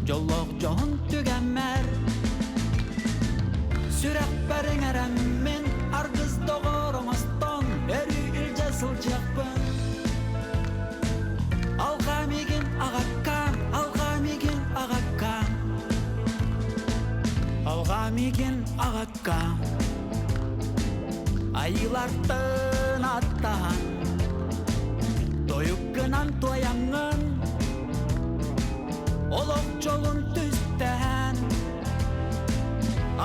Дьоллоох дьоһун түгэммэр Сүрэхпэр иҥэрэммин Аргыс доҕор оҥостон Өрүү илдьэ сылдьыахпын Алҕаа миигин аҕаккаам Алҕаа миигин аҕаккаам Алҕаа миигин аҕаккаам Айыылартан аттаһан Тойуккунан туойаҥҥын Олох дьолун түстэһэн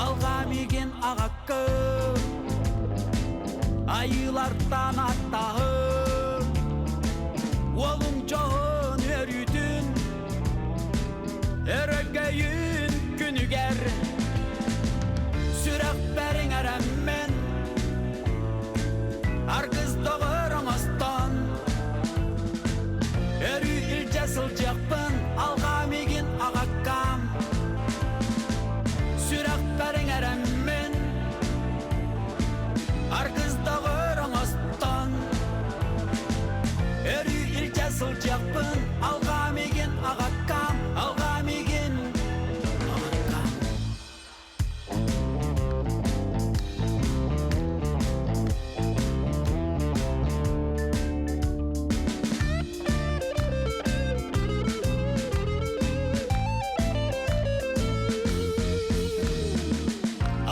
Алҕаа миигин аҕаккын Айыылартан аттаһын Уолуҥ дьоһун үөрүүтүн Өрөгөйүн күнүгэр Сүрэхпэр иҥэрэммин Аргыс доҕор оҥостон Өрүү илдьэ сылдьыахпын Алҕаа миигин аҕаккам Сүрэхпэр иҥэрэммин Аргыс доҕор оҥостон Өрүү илдьэ сылдьыахпын Алҕаа миигин аҕаккам Алҕаа миигин аҕаккам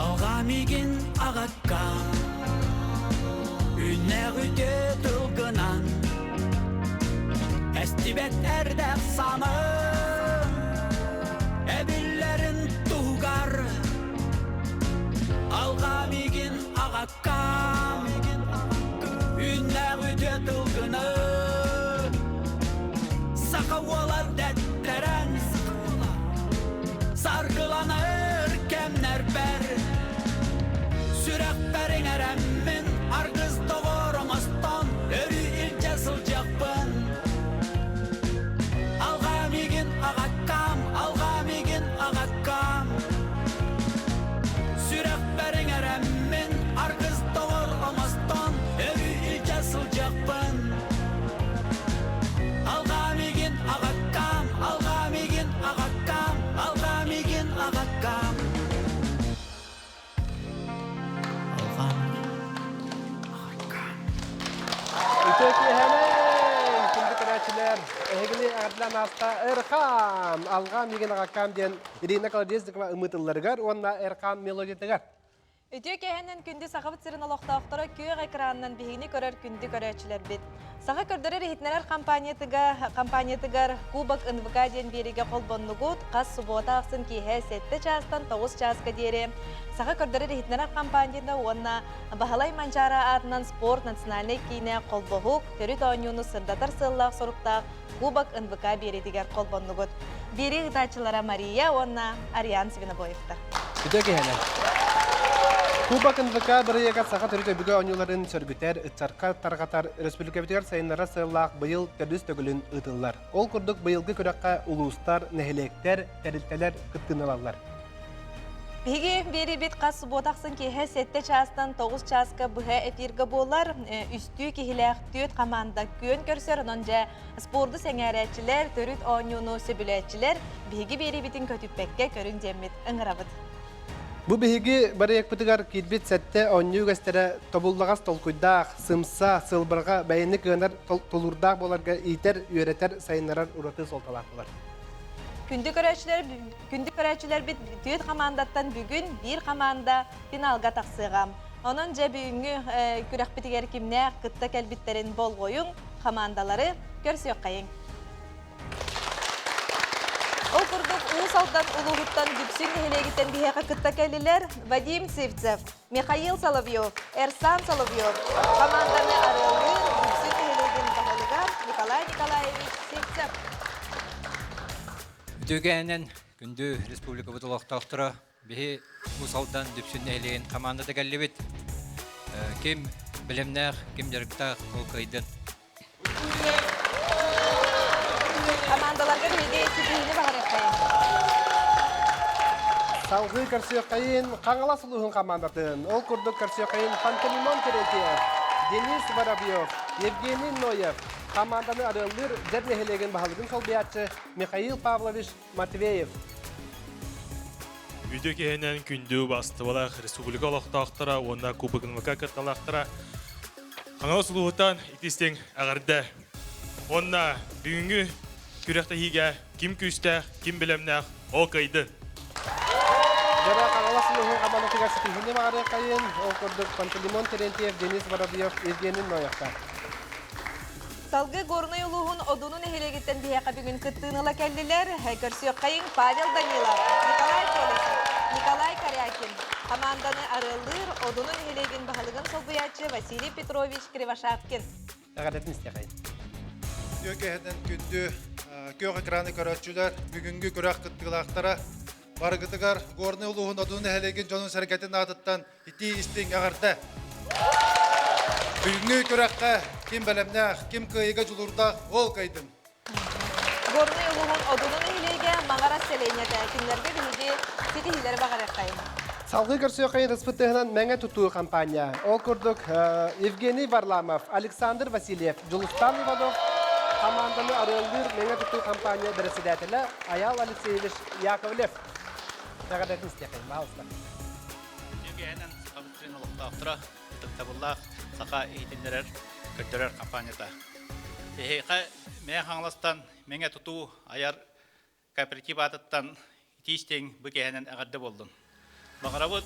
Алҕаа миигин аҕаккам Үүннээх үтүө тылгынан Эстибэт эрдэх саным Эбиллэрин туһугар Алҕаа миигин аҕаккам Үүннээх үтүө тылгынан Саха уола дэттэрэн Саргыланар кэмнэрбэр Сүрэхпэр иҥэрэммин Аргыс доҕор оҥостон Өрүү илдьэ сылдьыахпын Алҕаа миигин аҕаккам Алҕаа миигин аҕаккам Сүрэхпэр иҥэрэммин Аргыс доҕор оҥостон Өрүү илдьэ сылдьыахпын Алҕаа миигин аҕаккам Алҕаа миигин аҕаккам Алҕаа миигин аҕаккам Үтүө киэһэлэй, күндү көрөөччүлэр! Эһигини эҕэрдэлээн ааста Эрхан! Алҕаа миигин аҕаккаам диэн Ирина Колодезникова ымыытылларыгар уонна Эрхан мелодиятыгар. Үтүө киэһэнэн күндү Сахабыт сирин олохтоохторо күөх экранынан биһигини көрөр күндү көрөөччүлэрбит. Саха көрдөрөр-иһитиннэрэр компаниятыгар, компаниятыгар Кубок НВК диэн биэриигэ холбоннугут хас субуота ахсын киэһэ 7 чаастан 9 чааска диэри Саха көрдөрөр-иһитиннэрэр компанията уонна Баһылай Манчаара аатынан спорт национальнай киинэ холбоһук төрүт оонньууну сырдатар сыаллаах-соруктаах Кубок НВК биэриитигэр холбоннугут. Биэрии ыытааччылара Мария уонна Ариан Свинобоевтар. Үтүө киһинэн. Кубок НВК бырайыагар саха төрүт өбүгэ оонньууларын сөргүтэр, ыччарка тарҕатар, өрөспүүбүлүкэбитигэр сайыннарар сыаллаах быйыл төрдүс төгүлүн ыытыллар. Ол курдук быйылгы күрэххэ улуустар, нэһилиэктэр, тэрилтэлэр кыттыыны ылаллар. Биһиги биэрибит хас субуота ахсын киэһэ 7 чаастан 9 чааска быһа эфиргэ буолар. Үстүү киһилээх түөрт команда күөн көрсөр. Онон дьэ спорду сэҥээрээччилэр, төрүт оонньууну сөбүлээччилэр биһиги биэрибитин көтүппэккэ көрүҥ диэммит ыҥырабыт. Бу биһиги бырайыакпытыгар киирбит сэттэ оонньуу үгэстэрэ тобуллаҕас толкуйдаах, сымса, сылбырҕа, бэйэни кыанар тулуурдаах буоларга иитэр, үөрэтэр, сайыннарар ураты суолталаахтар. Күндү көрөөччүлэр, күндү көрөөччүлэрбит түөрт хамаандаттан бүгүн биир хамаанда финалга тахсыаҕа. Онон дьэ бүгүҥҥү күрэхпитигэр кимнээх кытта кэлбиттэрин болҕойуҥ, хамаандалары көрсүөххэйиҥ. Ол курдук Уус Алдан улууһуттан Дүпсүн нэһилиэгиттэн биһиэхэ кытта кэллилэр Вадим Сивцев, Михаил Соловьев, Эрсан Соловьев. Хамаанданы арыаллыыр Дүпсүн нэһилиэгин баһылыга Николай Николаевич Сивцев. Үтүөкээнэн күндү республикабыт олохтоохторо биһи Уус Алдан Дүпсүн нэһилиэгин хамаандата кэллибит. Ким бэлэмнээх, ким дьарыктаах ол кыайдын. Хамаандаларга биһиги ситиһиини баҕарыаххайын. Салгыы көрсүөххэйин Хаҥалас улууһун хамаандатын, ол курдук көрсүөххэйин Пантелеймон Терентьев, Денис Воробьев, Евгений Ноев, Хамаанданы арыаллыыр Дьэр нэһилиэгин баһылыгын солбуйааччы Михаил Павлович Матвеев. Үтүө киһинэн күндү бастыбалаах республика олохтоохторо уонна Кубок НВК кытталаахтара Хаҥалас улууһуттан итистиҥ эҕэрдэ! Уонна бүгүҥҥү күрэхтэһиигэ ким күүстээх, ким бэлэмнээх, ол кыайдын! Дьоро Хаҥалас улууһун хамаандатыгар ситиһиини баҕарыаххайын, ол курдук Пантелеймон Терентьев, Денис Воробьев, Евгений Ноевтар. Салгыы Горнай улууһун Одуну нэһилиэгиттэн биһиэхэ бүгүн кыттыыны ыла кэллилэр. Көрсүөххэйиҥ Павел Данилов, Николай Колесов, Николай Корякин. Хамаанданы арыаллыыр Одуну нэһилиэгин баһылыгын солбуйааччы Василий Петрович Кривошапкин. Эҕэрдэтин истиэхэйин. Үтүө киэһэнэн күндү күөх экраны көрөөччүлэр, бүгүҥҥү күрэх кыттыылаахтара барыгытыгар Горнай улууһун Одуну нэһилиэгин дьонун-сэргэтин аатыттан итии-истиҥ эҕэрдэ! Бүгүҥҥү күрэххэ ким бэлэмнээх, ким кыайыыга дьулуурдаах ол кыайдын! Горнай улууһун Одуну нэһилиэгэ Маҥарас сэлиэнньэтэ кинилэргэ биһиги ситиһиилэри баҕарыаххайын. Салгыы көрсүөххэйин ыспыт тыһынан Мэҥэ тутуу компания. Ол курдук Евгений Варламов, Александр Васильев, Дьулустан Иванов хамаанданы арыаллыыр Мэҥэ тутуу компания бэрэссэдээтэлэ Айаал Алексеевич Яковлев. Эҕэрдэтин истиэхэйин, баалыста. Үгэһинэн Сахабыт сирин олохтоохторо ытыктабыллаах саха иһитиннэрэр, көрдөрөр компанията. Эһиэхэ Мэҥэ Хаҥаластан Мэҥэ тутуу айар кооператив аатыттан итии-истиҥ бу киэһэнэн эҕэрдэ буоллун. Баҕарабыт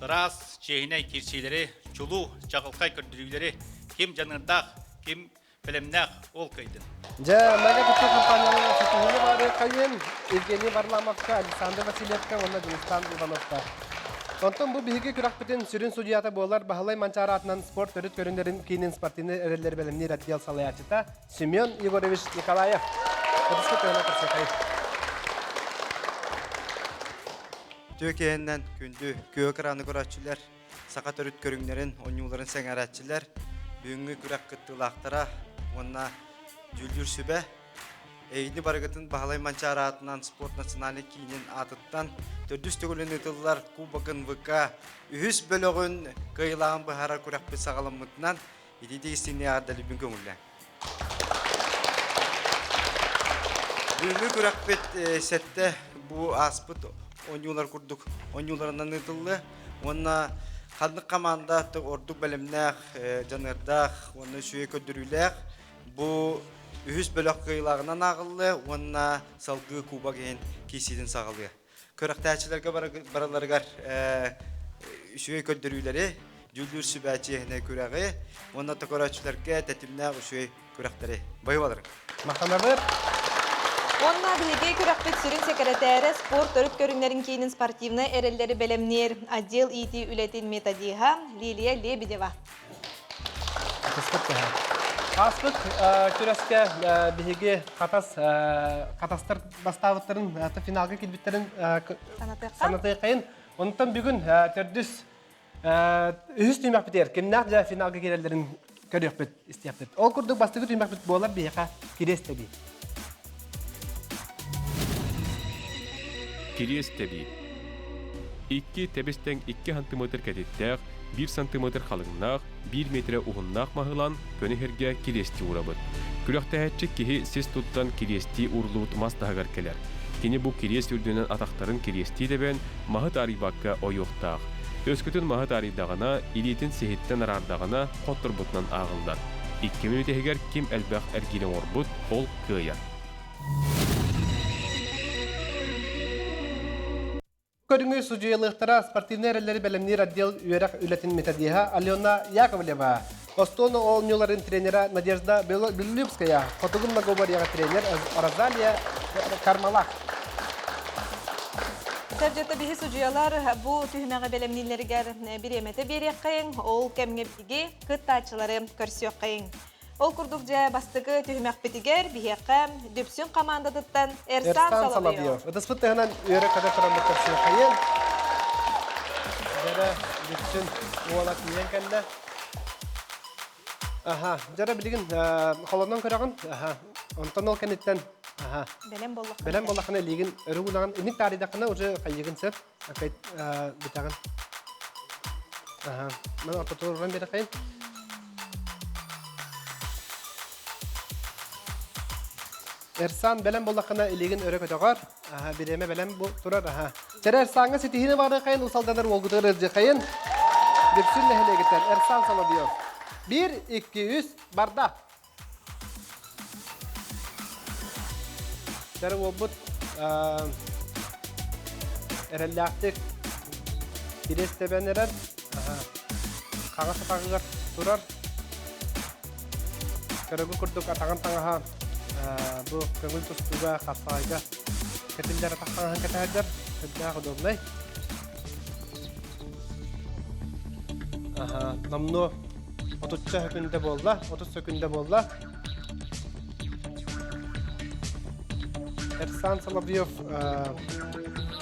ыраас, чиэһинэй киирсиилэри, чулуу, чаҕылхай көрдөрүүлэри ким дьаныардаах, ким бэлэмнээх ол кыайдын. Дьэ, Мэҥэ тутуу компанияларын ситиһиини баарыаххайын Евгений Варламовка, Александр Васильевка уонна Дьулустан Ивановка. Онтон бу биһиги күрэхпитин сүрүн судьуйата буолар Баһылай Манчаары аатынан спорт төрүт көрүҥнэрин киинин спортивнай эрэллэри бэлэмниир отдел салайааччыта Семен Егорович Николаев. Ытыска тыына көрсөкөй. Үтүө киһиннэн күндү күөх экраны көрөөччүлэр, саха төрүт көрүҥнэрин, оонньууларын сэҥээрээччилэр, бүгүҥҥү күрэх кыттыылаахтара уонна дьүүллүүр сүбэ эйини барыгытын Баһылай Манчаары аатынан спорт национальнай киинин аатыттан төрдүс төгүлүн ыытыллар Кубок НВК үһүс бөлөҕүн кыайыылааҕын быһаарар күрэхпит саҕаламмытынан итиитик истиҥник эҕэрдэлиибин көҥүллээҥ. Бүгүҥҥү күрэхпит сэттэ бу ааспыт оонньуулар курдук оонньууларынан ыытыллыа уонна ханнык хамаанда ордук бэлэмнээх, дьаныардаах уонна үчүгэй көрдөрүүлээх бу үһүс бөлөх кыайыылааҕынан ааҕыллыа уонна салгыы кубок иһин киирсиитин саҕалыа. Күрэхтээччилэргэ барыларыгар үчүгэй көрдөрүүлэри, дьүүллүүр сүбэ чиэһинэй күрэҕи уонна көрөөччүлэргэ тэтимнээх үчүгэй күрэхтэри байыбаларын. Махтанабыт. Уонна биһиги күрэхпит сүрүн сэкирэтээрэ спорт төрүт көрүҥнэрин киинин спортивнай эрэллэри бэлэмниир отдел иитии үлэтин методиһа Лилия Лебедева. Ааспыт күрэскэ биһиги Хатас Хатастар бастаабыттарын финалга киирбиттэрин санатыаххайын. Онтон бүгүн төрдүс үһүс түмэхпитигэр кимнээх дьэ финалга киирэллэрин көрүөхпүт, истиэхпит. Ол курдук бастакы түмэхпит буолар биһиэхэ Кириэс тэбии. Кириэс тэбии. Икки тэбис-тэҥ 2 сантиметр кэтиттээх, 1 сантиметр халыҥнаах, 1 метрэ уһуннаах маһылаан көнө сиргэ кириэстии уурабыт. Күрэхтэһээччи киһи сис туттан кириэстии ууруллубут мас таһыгар кэлэр. Кини бу кириэс үрдүнэн атахтарын кириэстии тэбэн, маһы таарыйбакка ойуохтаах. Өскөтүн маһы таарыйдаҕына, илиитин сиһиттэн араардаҕына, хотторбутунан ааҕыллар. Икки мүнүүтэ иһигэр ким элбэх эргиири оҥорбут, ол кыайар. Көрүҥү судьуйалыахтара спортивнай эрэллэри бэлэмниир отдел үөрэх үлэтин методиһа Алена Яковлева, остуол оонньууларын тренера Надежда Белолюбская, Хотугу многоборьеҕа тренер Розалия Кармалах. Сэрдьэтэ биһи судьуйалар бу түһүмэҕи бэлэмнииллэригэр бириэмэтэ биэриэххэйиҥ, ол кэмҥэ биһиги кыттааччылары көрсүөххэйиҥ. Ол курдук дьэ бастакы түһүмэхпитигэр биһиэхэ Дүпсүн хамаандатыттан Эрсан Соловьев. Ытыспыт тыһынан үөрэ көтө тураммыт көрсүөххэйин. Дьэрэ Дүпсүн уола тиийэн кэллэ. Аха, дьэрэ билигин холонон көрөҕүн. Аха, онтон ол кэнниттэн аха. Бэлэм боллоххуна. Бэлэм боллоххуна илиигин өрө унаҕын. Инник таарыйдаххына уже хайыгын сөп. Опять бүтэҕин. Аха, маны ортотугар уран биэрэххин. Эрсан бэлэм буоллаххына илиигин өрө көтөҕөр. Аха, бириэмэ бэлэм бу турар. Аха. Чэрэ Эрсааҥҥа ситиһиини баарыахайын усалданар уолгутугар ыалдьыахайын. Дүпсүн нэһилиэгиттэн Эрсан Соловьев. 1, 2, 3, барда. Чэрэ уолбут эрэллээхтик кириэс тэбэн эрэр. Хаҥас атаҕыгар турар. Көрөгү курдук атаҕын таҥаһа бу көҥүл тустууга, хапсаҕайга кэтиллэр атах таҥаһын кэтэһэрдэр сүрдээх удобнай. Аха, номнуо отучча сөкүндэ буолла, 30 сөкүндэ буолла. Эрсан Соловьев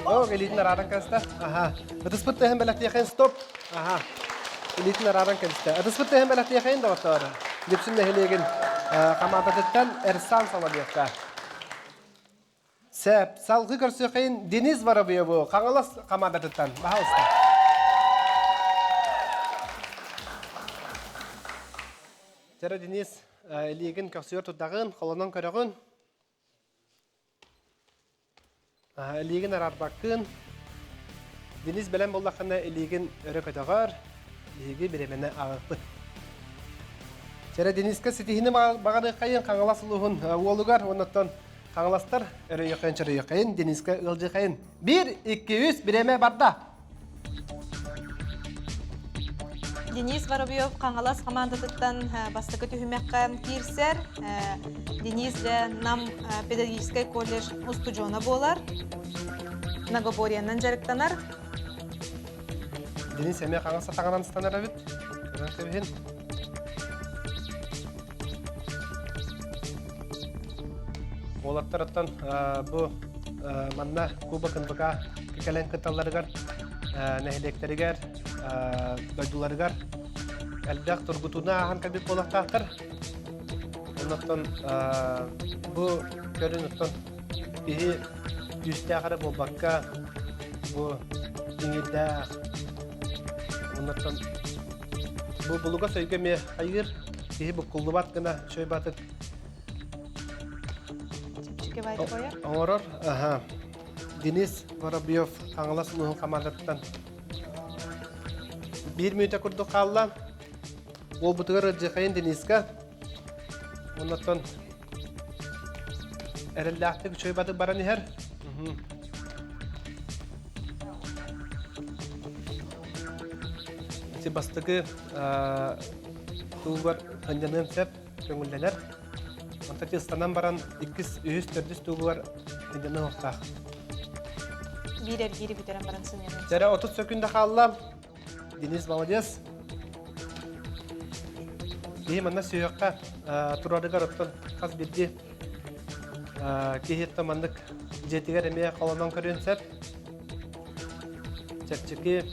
О, илиитин арааран кэстэ. Аха. Ытыспыт тыһын бэлэхтиэхин стоп. Аха. Илиитин арааран кэбистэ. Ытыспыт тыһын бэлэхтиэхэйин доҕоттоор. Дүпсүн нэһилиэгин хамаандатыттан Эрсан Соловьевка. Сэп, салгыы көрсүөххэйин Денис Воробьеву Хаҥалас хамаандатыттан. Баһаалыста. Чара Денис, илиигин көхсүгэр турдаҕын, холонон көрөҕүн. Илиигин араарбаккын. Денис бэлэм буоллаххына илиигин өрө көтөҕөр. Биһиги бириэмэни ааҕыахпыт. Чэрэ Дениска ситиһини баҕарыаххайын Хаҥалас улууһун уолугар уоннаттан Хаҥаластар өрөйөххайын чөрөйөххайын Дениска ыалдьыаххайын. 1, 2, 3 бириэмэ барда. Денис Воробьев Хаҥалас хамаандатыттан бастакы түһүмэххэ киирсэр. Денис дьэ Нам педагогическай колледж устудьуона буолар. Многоборьенан дьарыктанар. Денис эмиэ хаҥас атаҕынан ыстанар эбит. Көрөн кэбиһин. Уолаттар оттон бу манна Кубок НВК кэлэн кытталларыгар нэһилиэктэригэр, дойдуларыгар элбэх тургутууну ааһан кэлбит буолуохтаахтар. Оннуттан бу көрүн оттон киһи күүстээх эрэ буолбакка, бу иҥирдээх, оннуттан бу булугас өйгө эмиэ хайыыр, киһи буккуллубат гына үчүгэй баатык оҥорор. Аха. Денис Воробьев Хаҥалас улууһун хамаандатыттан биир мүнүүтэ курдук хаалла. Уолбутугар Ыдьыхайын Дениска. Оннуттан эрэллээхтик үчүгэй батык баран иһэр. Ити бастакы тугар сынньаныан сөп көҥүллэнэр. Онтон ыстанан баран иккис, үһүс, төрдүс тугугар сынньаныахтаах. Биир эргиири бүтэрэн баран сынньаныан. Дьэрэ 30 сөкүндэ хаалла. Денис молодец. Киһи манна сүһүөххэ турарыгар оттон хас биирдии киһи маннык дьиэтигэр эмиэ холонон көрүөн сөп. Чэпчэки,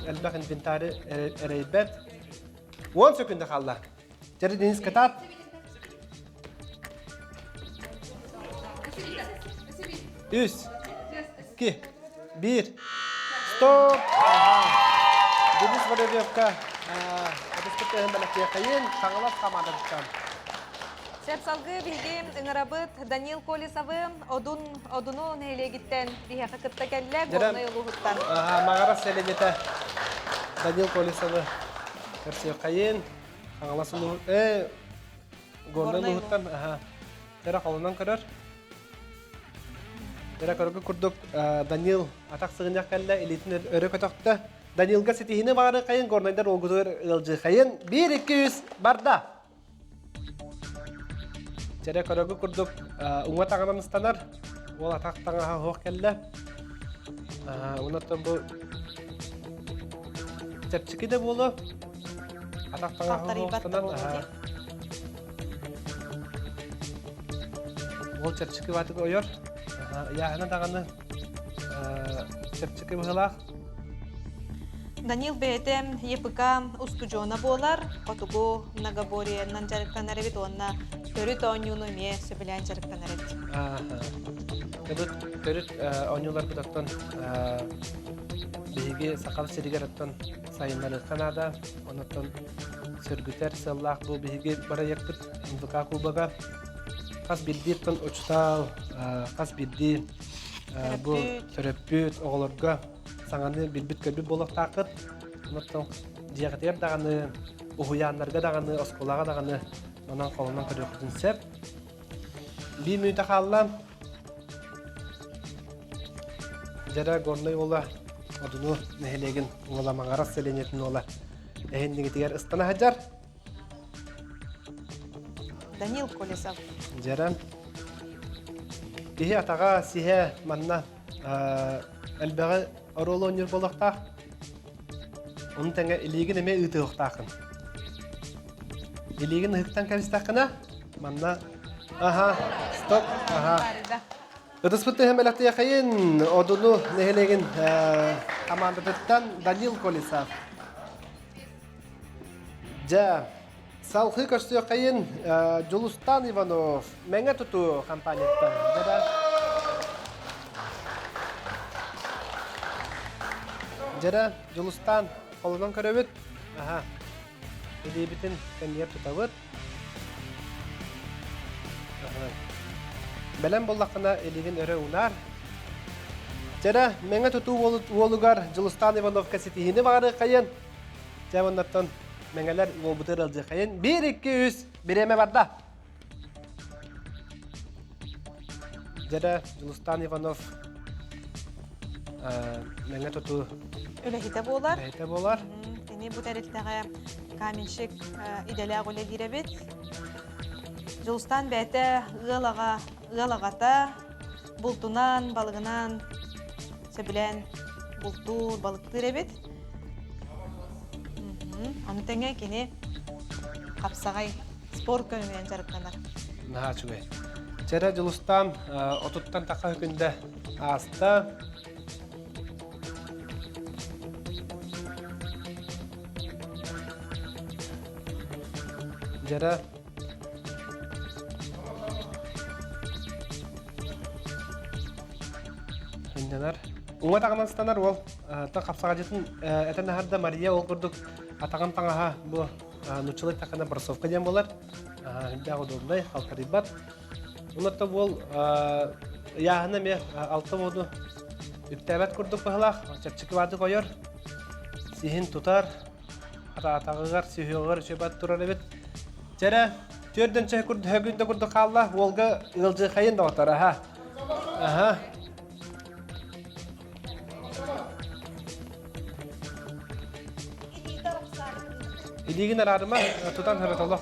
элбэх инвентарь эрэйбэт. 10 сөкүндэ хаалла. Дьэрэ Денис кытаат. Үс, икки, биир. Стоп! Денис Воробьевка Ытыспыт тыаһын бэлэхтиэххэйин Хаҥалас хамаандатыттан. Сөп салгыы биһиги ыҥырабыт Данил Колесовы Одун Одуну нэһилиэгиттэн биһиэхэ кытта кэллэ Горнай улууһуттан. Маҕарас сэлиэнньэтэ Данил Колесовы көрсүөххэйин. Хаҥалас улууһу э Горнай улууһуттан аха Тера холонон көрөр. Тера көргө курдук Данил атах сыгынньах кэллэ, илиитин өрө көтөхтө. Данилга ситиһини баҕарыаххайын, Горнайдар уолгутугар ыалдьыаххайын. 1, 2, 3, барда! Чэрэ көрөгү курдук уҥа таҥанан ыстанар. Уол атах таҥаһа оһох кэллэ. Онон бу чэпчэки да буолуо. Атах таҥаһа оһох ыстанар. Уол чэпчэки баатык ойор. Ыйааһына даҕаны чэпчэки быһыылаах. Данил бэйэтэ ЕПК устудьуона буолар, хотугу многоборьенан дьарыктанар эбит уонна төрүт оонньууну эмиэ сөбүлээн дьарыктанар эбит. Төрүт, төрүт оонньууларбыт оттон биһиги Сахам сиригэр оттон сайыннарыахха наада. Онон сөргүтэр сыаллаах бу биһиги бырайыакпыт НВК кубога. Хас биирдииттэн учутаал, хас биирдии бу төрөппүт оҕолорго саҥаны билбит-көрбүт буолуохтааххыт. Онтон дьиэҕитигэр даҕаны, уһуйааннарга даҕаны, оскуолаҕа даҕаны онон холонон көрүөххүтүн сөп. Биир мүнүүтэ хаалла. Дьара Горнай уола Одуну нэһилиэгин уола Маҥарас сэлиэнньэтин уола эһиннигитигэр ыстана сылдьар. Данил Колесов. Дьэрэн. Киһи атаҕа, сиһэ манна элбэҕи оруолу оонньуур буолуохтаах. Ону тэҥэ илиигин эмиэ ыытыахтааххын. Илиигин ыһыктан кэбистэххинэ, манна аха, стоп, аха. Ытыспыт тыһын бэлэхтиэхэйин Одуну нэһилиэгин командатыттан Данил Колесов. Дьэ, салхыы көрсүөххэйин Дьулустан Иванов Мэҥэ тутуу компанияттан. Дьэ, Дьэрэ, Дьулустан, холонон көрөбүт. Аха. Илиибитин кэннигэр тутабыт. Аха. Бэлэм буоллаххына илигин өрө уунаар. Дьэрэ, Мэҥэ тутуу уолугар Дьулустан Ивановка ситиһиини баҕарыаххайын. Дьэ, оннортон мэҥэлэр уолбутугар ыалдьыаххайын. Биир, икки, үс, бириэмэ барда. Дьэрэ, Дьулустан Иванов мэҥэ тутуу үлэһитэ буолар. Үлэһитэ буолар. Кини бу тэрилтэҕэ каменщик идэлээх үлэлиир эбит. Дьулустан бэйэтэ ыал аҕа, ыал аҕата бултунан, балыгынан сөбүлээн бултуур, балыктыыр эбит. Ону тэҥэ кини хапсаҕай спорт көрүҥүнэн дьарыктанар. Наһаа үчүгэй. Чэрэ Дьулустаан отуттан таха күндэ ааста. Дьэрэ Сынньанар. Уҥа таҕынан станар уол. Та хапсаҕадьытын этэн аһарда Мария ол курдук атаҕын таҥаһа бу нуччалыы тахана бросовка диэн буолар. Үрдээх удобнай, халтарыйбат. Онон уол ыйааһына эмиэ алта уону үктээбэт курдук быһылаах, чэпчэки баады қойор, сиһин тутар, атаҕыгар, сүһүөҕүгэр үчүгэйбат турар эбит. Чэрэ, түөрдөн чэ курдук да курдук хаалла, уолга ыалдьыахайын доҕоттор, аха. Аха. Илиигин араарыма, тутан хырытолох.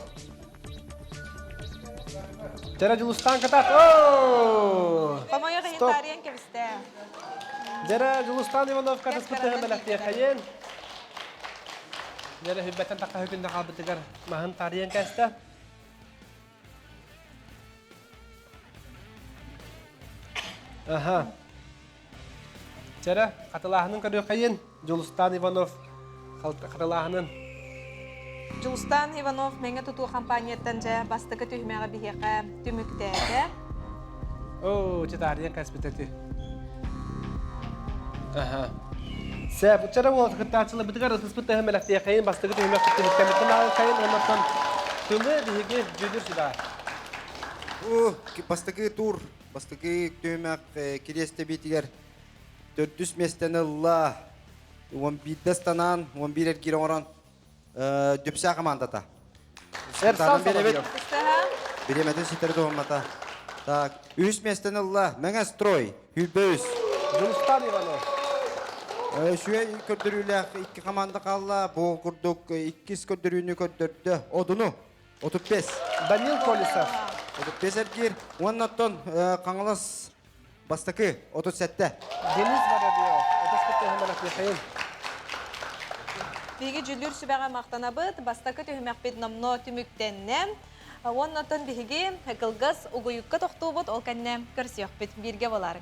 Дьэрэ Дьулустаан кытаат. Оо! Хомойох иһин таарыйан кэбистэ. Дьэрэ Дьулустаан Иванов катыспыт бэлэхтиэхэйин. Дьэрэ хүббэттэн тахха күндэ хаалбытыгар маһын таарыйан кээстэ. Аха. Чэрэ, хатылааһынын көрүөххэйин, Дьулустаан Иванов хатылааһынын. Дьулустаан Иванов Мэҥэ тутуу компанияттан дьэ бастакы түһүмэҕи биһиэхэ түмүктээтэ. Оо, чытаарыйан кэспит Аха. Сэ, буччара уол кыттааччыларбытыгар ытыспыт тыһын бэлэхтиэхэйин бастакы түһүмэх түмүктэммитин аалкайын оннортон тылы биһиги дьүдүр сүбэ. Уу, бастакы тур Бастакы түһүмэх кириэстэбиитигэр төрдүс миэстэни ылла. Уон биирдэ ыстанан, 11 эргиир оҥорон Дүпсээ командата. Эрсан Соловьев. Бириэмэтин ситэри туһаммата. Так, үһүс миэстэни ылла Мэҥэ Строй, Хүлбэ үс. Дьулустан Иванов. Үчүгэй көрдөрүүлээх икки команда хаалла. Бу курдук иккис көрдөрүүнү көрдөрдө. Одуну 35. Данил Колесов. 35 эргиир. Уонна оттон Хаҥалас бастакы 37. Денис Воробьев. 35 Михаил. Биһиги дьүллүүр сүбэҕэ махтанабыт. Бастакы түһүмэхпит номнуо түмүктэннэ. Уонна оттон биһиги кылгас угуйукка тохтуубут, ол кэннэ көрсүөхпүт. Бииргэ буолаарыҥ.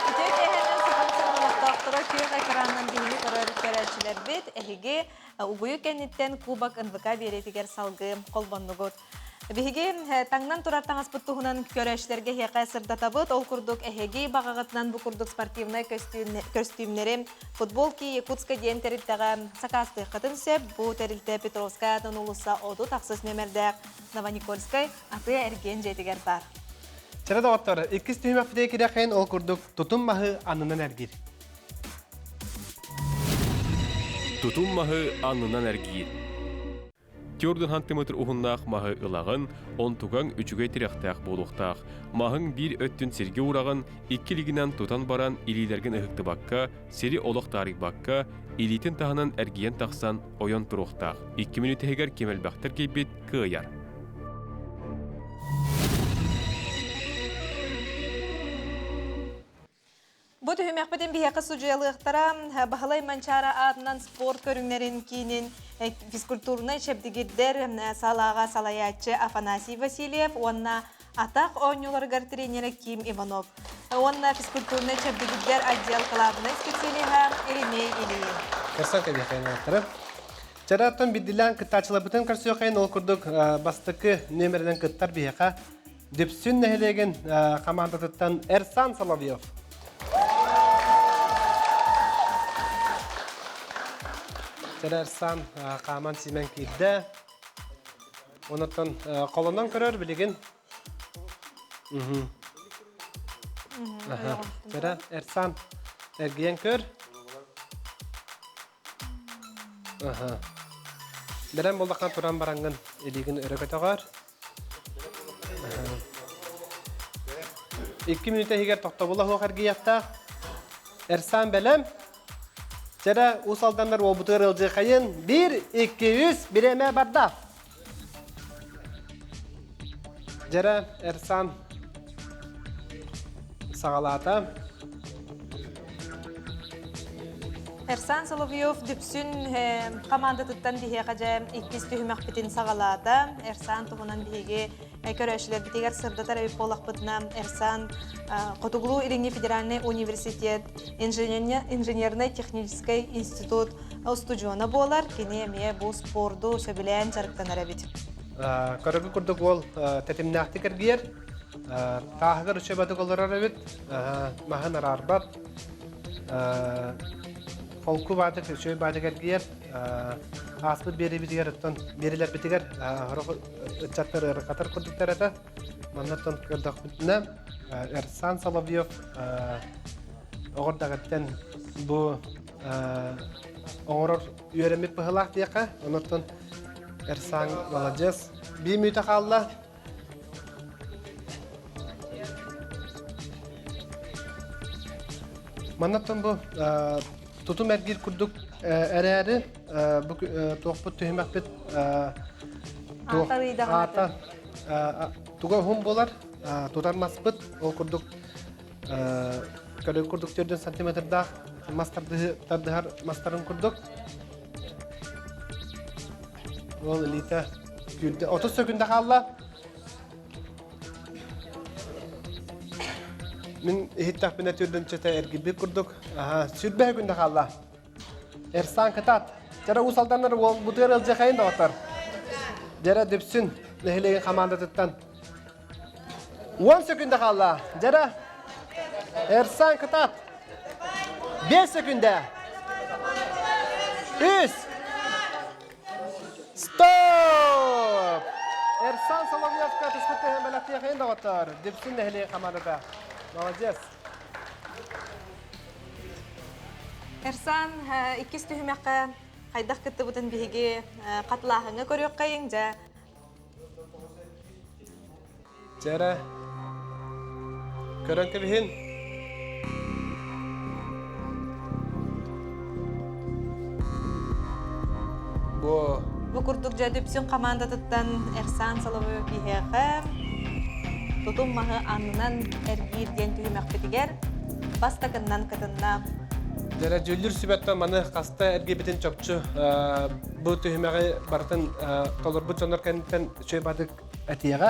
Үтүө киэһэнэн Сахам сирин олохтоохторо күөх экранынан биһиги көрөр көрөөччүлэрбит эһиги угуйу кэнниттэн Кубок НВК биэриитигэр салгыы холбоннугут. Биһиги таҥнан турар таҥаспыт туһунан көрөөччүлэргэ эһиэхэ сырдатабыт. Ол курдук эһиги баҕаҕытынан бу курдук спортивнай көстүүмнэри Футболки Якутска диэн тэрилтэҕэ сакаастыаххытын сөп. Бу тэрилтэ Петровская атын уулусса 36 нүөмэрдээх Новоникольскай атыы-эргиэн дьиэтигэр баар. Чэрэ доҕоттор, иккис түһүмэхпитигэр кирэхин ол курдук тутум маһы аннынан эргиир. Тутум маһы аннынан эргиир. Төрдүн сантиметр уһуннаах маһы ылаҕын, онтугаҥ үчүгэй тирэхтээх буолуохтаах. Маһыҥ биир өттүн сиргэ уураҕын, икки илиигинэн тутан баран илиилэргин ыһыктыбакка, сири олох таарыйбакка, илиитин таһынан эргийэн тахсан ойон туруохтаах. Икки мүнүүтэ иһигэр ким элбэхтэр киирбит кыайар. Бу түһүмэхпитин биһиэхэ судьуйалыахтара Баһылай Манчаара аатынан спорт көрүҥнэрин киинин физкультурнай чэбдигирдэр салааҕа салайааччы Афанасий Васильев уонна атах оонньууларыгар тренерэ Ким Иванов уонна физкультурнай чэбдигирдэр отдел кылаабынай специалиһа Еремей Ильин. Көрсөн кэбиэхэ Чараттан бидилээн кыттааччыларбытын көрсүөххэйин ол курдук бастакы нүөмэринэн кыттар биһиэхэ Дүпсүн нэһилиэгин хамаандатыттан Эрсан Соловьев. Эрсан хааман сиимэн киирдэ. Онуттан холонон көрөр билигин. Чэрэ Эрсан эргийэн көр. Бэлэм буоллахха туран бараҥҥын илиигин өрө көтөҕөр. Икки мүнүүтэ иһигэр тохтобула суох эргийиэхтээх. Эрсан бэлэм. Чэрэ, Уус Алданнар уолбутугар ыалдьыахайын. Биир, икки, үс, бириэмэ барда. Дьэрэ, Эрсан саҕалаата. Эрсан Соловьев Дүпсүн хамаандатыттан биһиэхэ дьэ иккис түһүмэхпитин саҕалаата. Эрсан туһунан биһиги көрөөччүлэрбитигэр сырдатар эбит буоллахпытына, Эрсан Хотугулуу-Илиҥҥи федеральнай университет инженернай-техническэй институт устудьуона буолар. Кини эмиэ бу спорду сөбүлээн дьарыктанар эбит. Көрөгү курдук уол тэтимнээхтик эргийэр. Тааһыгар үчүгэйдик олорор эбит. Маһын араарбат. Холку баатык, үчүгэй баатык эргийэр. Ааспыт биэриибитигэр оттон биэрилэрбитигэр ыччаттар ыарахатар курдуктар этэ. Маннаттан көрдөхпүтүнэ Эрсан Соловьев оҕордаҕыттан бу оҥорор үөрэммит быһылаах диэххэ. Онуттан Эрсан маладьыас. Биир мүнүүтэ хаалла. Маннаттан бу тутум эргиир курдук эрээри бу туохпут түһүмэхпит аата туга уһун буолар тутар маспыт ол курдук көрөр курдук төрдүн сантиметрдаах мас тардыһар мастарын курдук Ол илиитэ күүрдэ. 30 сөкүндэ хаалла. Мин иһиттэхпинэ түрдүнчэтэ эргийбит курдук. Аха, сүрбэһэ күндэ хаалла. Эрсан кытаат. Дьара Уус Алданнар уолбутугар ылдьахайын доҕоттор. Дьара Дүпсүн нэһилиэгин хамаандатыттан 10 сөкүндэ хаалла. Дьара Эрсан кытаат. 5 сөкүндэ. 3 Стоп! Эрсан Соловьевка түспүт түһэн бэлэхтиэхэйин доҕоттор. Дүпсүн нэһилиэк хамаандата. Молодец. Эрсан иккис түһүмэххэ хайдах кыттыбытын биһиги хатылааһыҥҥа көрүөххэйиҥ дьэ. Дьэрэ. Көрөн кэбиһин. Бу Бу курдук дьэ Дүпсүн хамаандатыттан Эрсан Соловьев биһиэхэ тутум маһы аннынан эргиир диэн түһүмэхпитигэр бастакыннан кытынна. Дьэрэ дьүүллүүр сүбэттэн маны хаста эргийбитин чопчу бу түһүмэҕи барытын толорбут дьоннор кэнниттэн үчүгэй бадык этиэҕэ.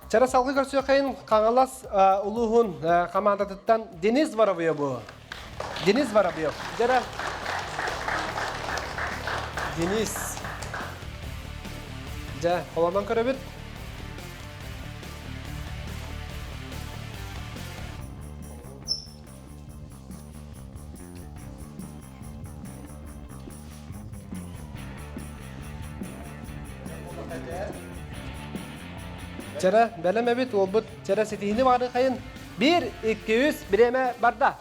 Чара салгыы көрсүөххэйин Хаҥалас улууһун хамаандатыттан Денис Воробьеву. Денис Воробьев. Дьара Денис. Дьэ, холонон көрөбүт. Чэрэ, бэлэм эбит уолбут. Чэрэ ситиһини баарыхайын. 1, 2, 3, бириэмэ барда.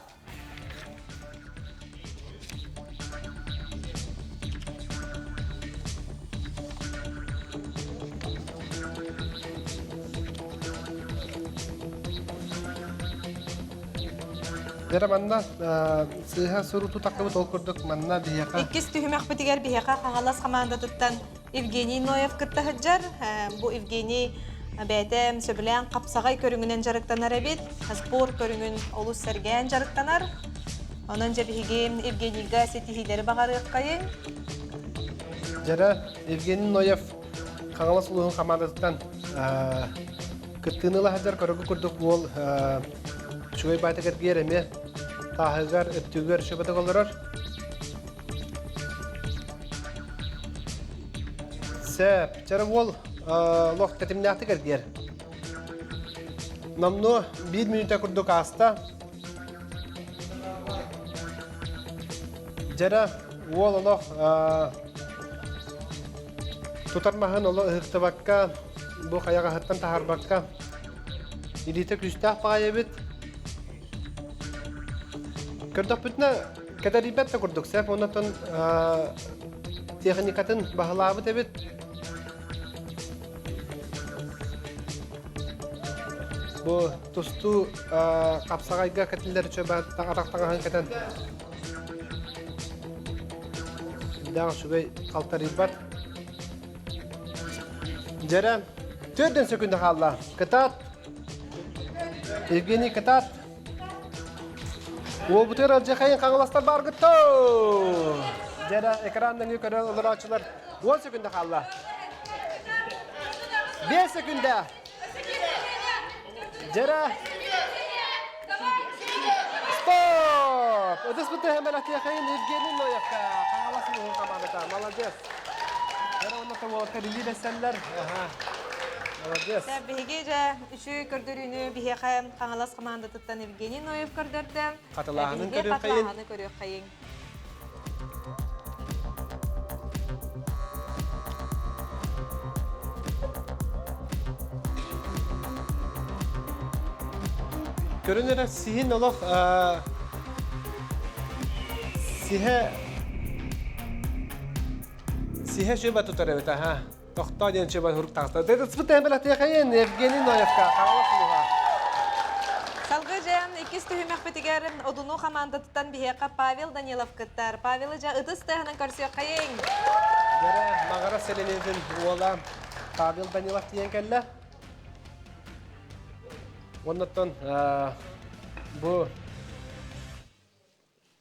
Дьэрэ манна сыыһа сурутуу тахсыбыт ол курдук манна биһиэхэ Иккис түһүмэхпитигэр биһиэхэ Хаҥалас хамаандатыттан Евгений Ноев кытта сылдьар. Бу Евгений бэйэтэ сөбүлээн хапсаҕай көрүҥүнэн дьарыктанар эбит. Спорт көрүҥүн олус сэргээн дьарыктанар. Онон дьэ биһиги Евгенийга ситиһиилэри баҕарыаххайыҥ. Дьэрэ Евгений Ноев Хаҥалас улууһун хамаандатыттан кыттыыны ыла сылдьар көрөгү курдук уол үчүгэй баайтыгар биэр эмиэ тааһыгар, өттүгэр сөбөтөк олорор. Сөп. Чара уол лох тэтимнээхтик эргийэр. Номнуо биир мүнүүтэ курдук ааста. Дьэрэ уол олох тутар маһын оло ыһыктыбакка, бу хайаҕаһыттан таһаарбакка илиитэ күүстээх баҕайы эбит. Көрдөхпүтүнэ кэтэрийбэт да курдук сөп оннотон техникатын баһылаабыт эбит. Бу тустуу хапсаҕайга кэтиллэр үчүгэй атах таҥаһын кэтэн дээх үчүгэй халтарыйбат. Дьэрэ, төрдөн сөкүндэ хаалла. Кытаат! Евгений, кытаат! Уолбутугар алдьархайын хаҥаластар бааргыттоо! Дьэрэ, экран нөҥүө көрө олорооччулар 10 секунда хаалла. 5 секунда! Дьэрэ! Стоп! Ытыспыт тыһа Евгений Ноевка Хаҥалас улууһун хамаандата. Молодец! Дьэрэ уонна уолаттар илии бэссэллэр. Молодец! Биһиги дьэ үчүгэй көрдөрүүнү биһиэхэ Хаҥалас хамаандатыттан Евгений Ноев көрдөрдө. Хатылааһынын көрүөххэйин. Хатылааһыны көрүөххэйин. Көрөн эрэ сиһин олох сиһэ сиһэ шөбө тутар эбит аха. Тохтоо диэн чөбө хурук таҕыста. Дэтыспыт тэһэмэлэтиэхэйин Евгений Ноевка Хаҥалас улууһа. Салгыы дьэ иккис түһүмэхпитигэр Одуну хамаандатыттан биһиэхэ Павел Данилов кыттар. Павелы дьэ ытыс тыаһынан көрсүөххэйиҥ. Дьэрэ Маҕара сэлиэнньэтин уола Павел Данилов тиийэн кэллэ. Оннуттан бу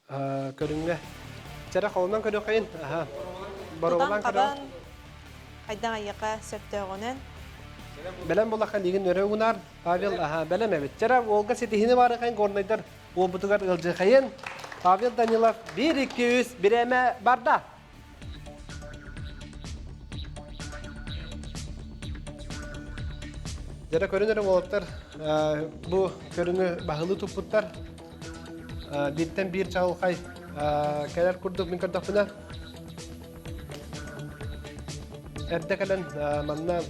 Көрүҥҥэ. Чэрэ холунан көрүөххэйин. Аха. Боруобалаан көрөҕүн. Хайдах айыаха сөптөөҕүнэн. Бэлэм булахха лигин өрө уунаар. Павел аха бэлэм эбит. Чэрэ уолга ситиһини баарыхайын горнайдар уолбутугар ыалдьыхайын. Павел Данилов 1 2 3 бирээмэ барда. Дьэрэ көрүн эрэ уолаттар бу көрүҥү баһылыы туппуттар. Бииртэн биир чаҕылхай кэлэр курдук мин көрдөхпүнэ эрдэ кэлэн манна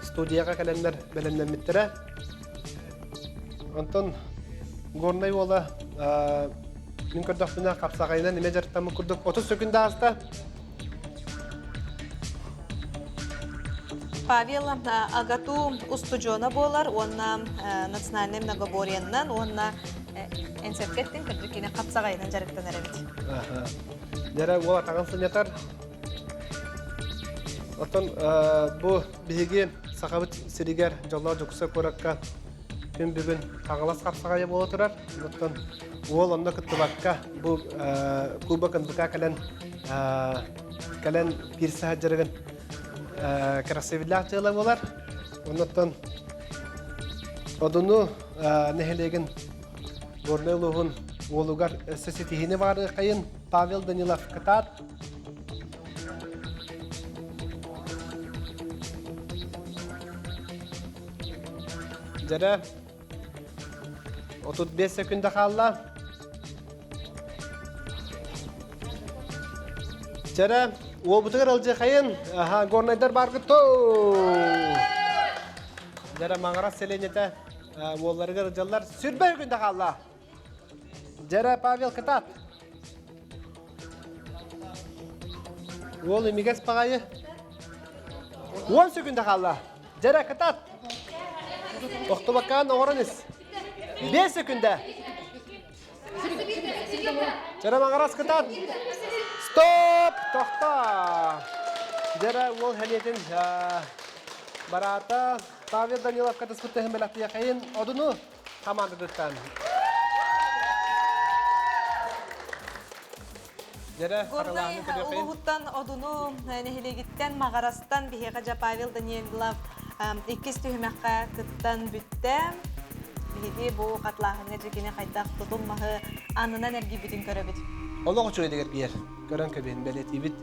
студияҕа кэлэннэр бэлэмнэммиттэрэ. Онтон Горнай уола мин көрдөхпүнэ хапсаҕайынан эмэ дьарыктаммыт курдук 30 сөкүндэ ааста. Павел АГАТУ устудьуона буолар уонна национальнай многоборьеннан уонна энсэркэттин кырдьык кини хапсаҕайынан дьарыктанар эбит. Дьэрэ уол атаҕын сынньатар. Оттон бу биһиги Сахабыт сиригэр дьоллоох Дьокуускай куоракка күн бүгүн Хаҥалас хапсаҕайа буола турар. Оттон уол онно кыттыбакка бу Кубок НВК кэлэн кэлэн киирсэ сылдьарыгын красивиллаах дьыала буолар. Оннуттан Одуну нэһилиэгин Горнай улууһун уолугар өссө ситиһиини баҕарыаххайын Павел Данилов кытаат. Дьэрэ 35 секунда хаалла. Дьэрэ уолбутугар ылдьыхайын, аха, горнайдар бааргыт тоо. Дьэрэ Маҥырас сэлиэнньэтэ уолларыгар ыдьаллар сүрбэ күндэ хаалла. Дьэрэ Павел кытаат. Уол имигэс баҕайы. Уон сөкүндэ хаалла. Дьэрэ кытаат. Тохтубаккаан оҥорон ис. Биэс сөкүндэ. Дьэрэ Маҥырас кытаат. Стоп! Тохто! Дьэрэ уол хәниэтин бараата Павел Данилов катыспыт тыһын бэлэхтиэхэйин одуну хамаандатыттан. Дьэрэ, Горнай улууһуттан Одуну нэһилиэгиттэн Маҕарастан биһиэхэ дьэ Павел Данилов иккис түһүмэххэ кыттан бүттэ. Биһиги бу хатлааһыҥҥа дьикини хайдах тутул маһы аннынан эргийбитин көрөбүт. Олох үчүгэйдик эргийэр. Көрөн кэбиһин бэлиэтиибит.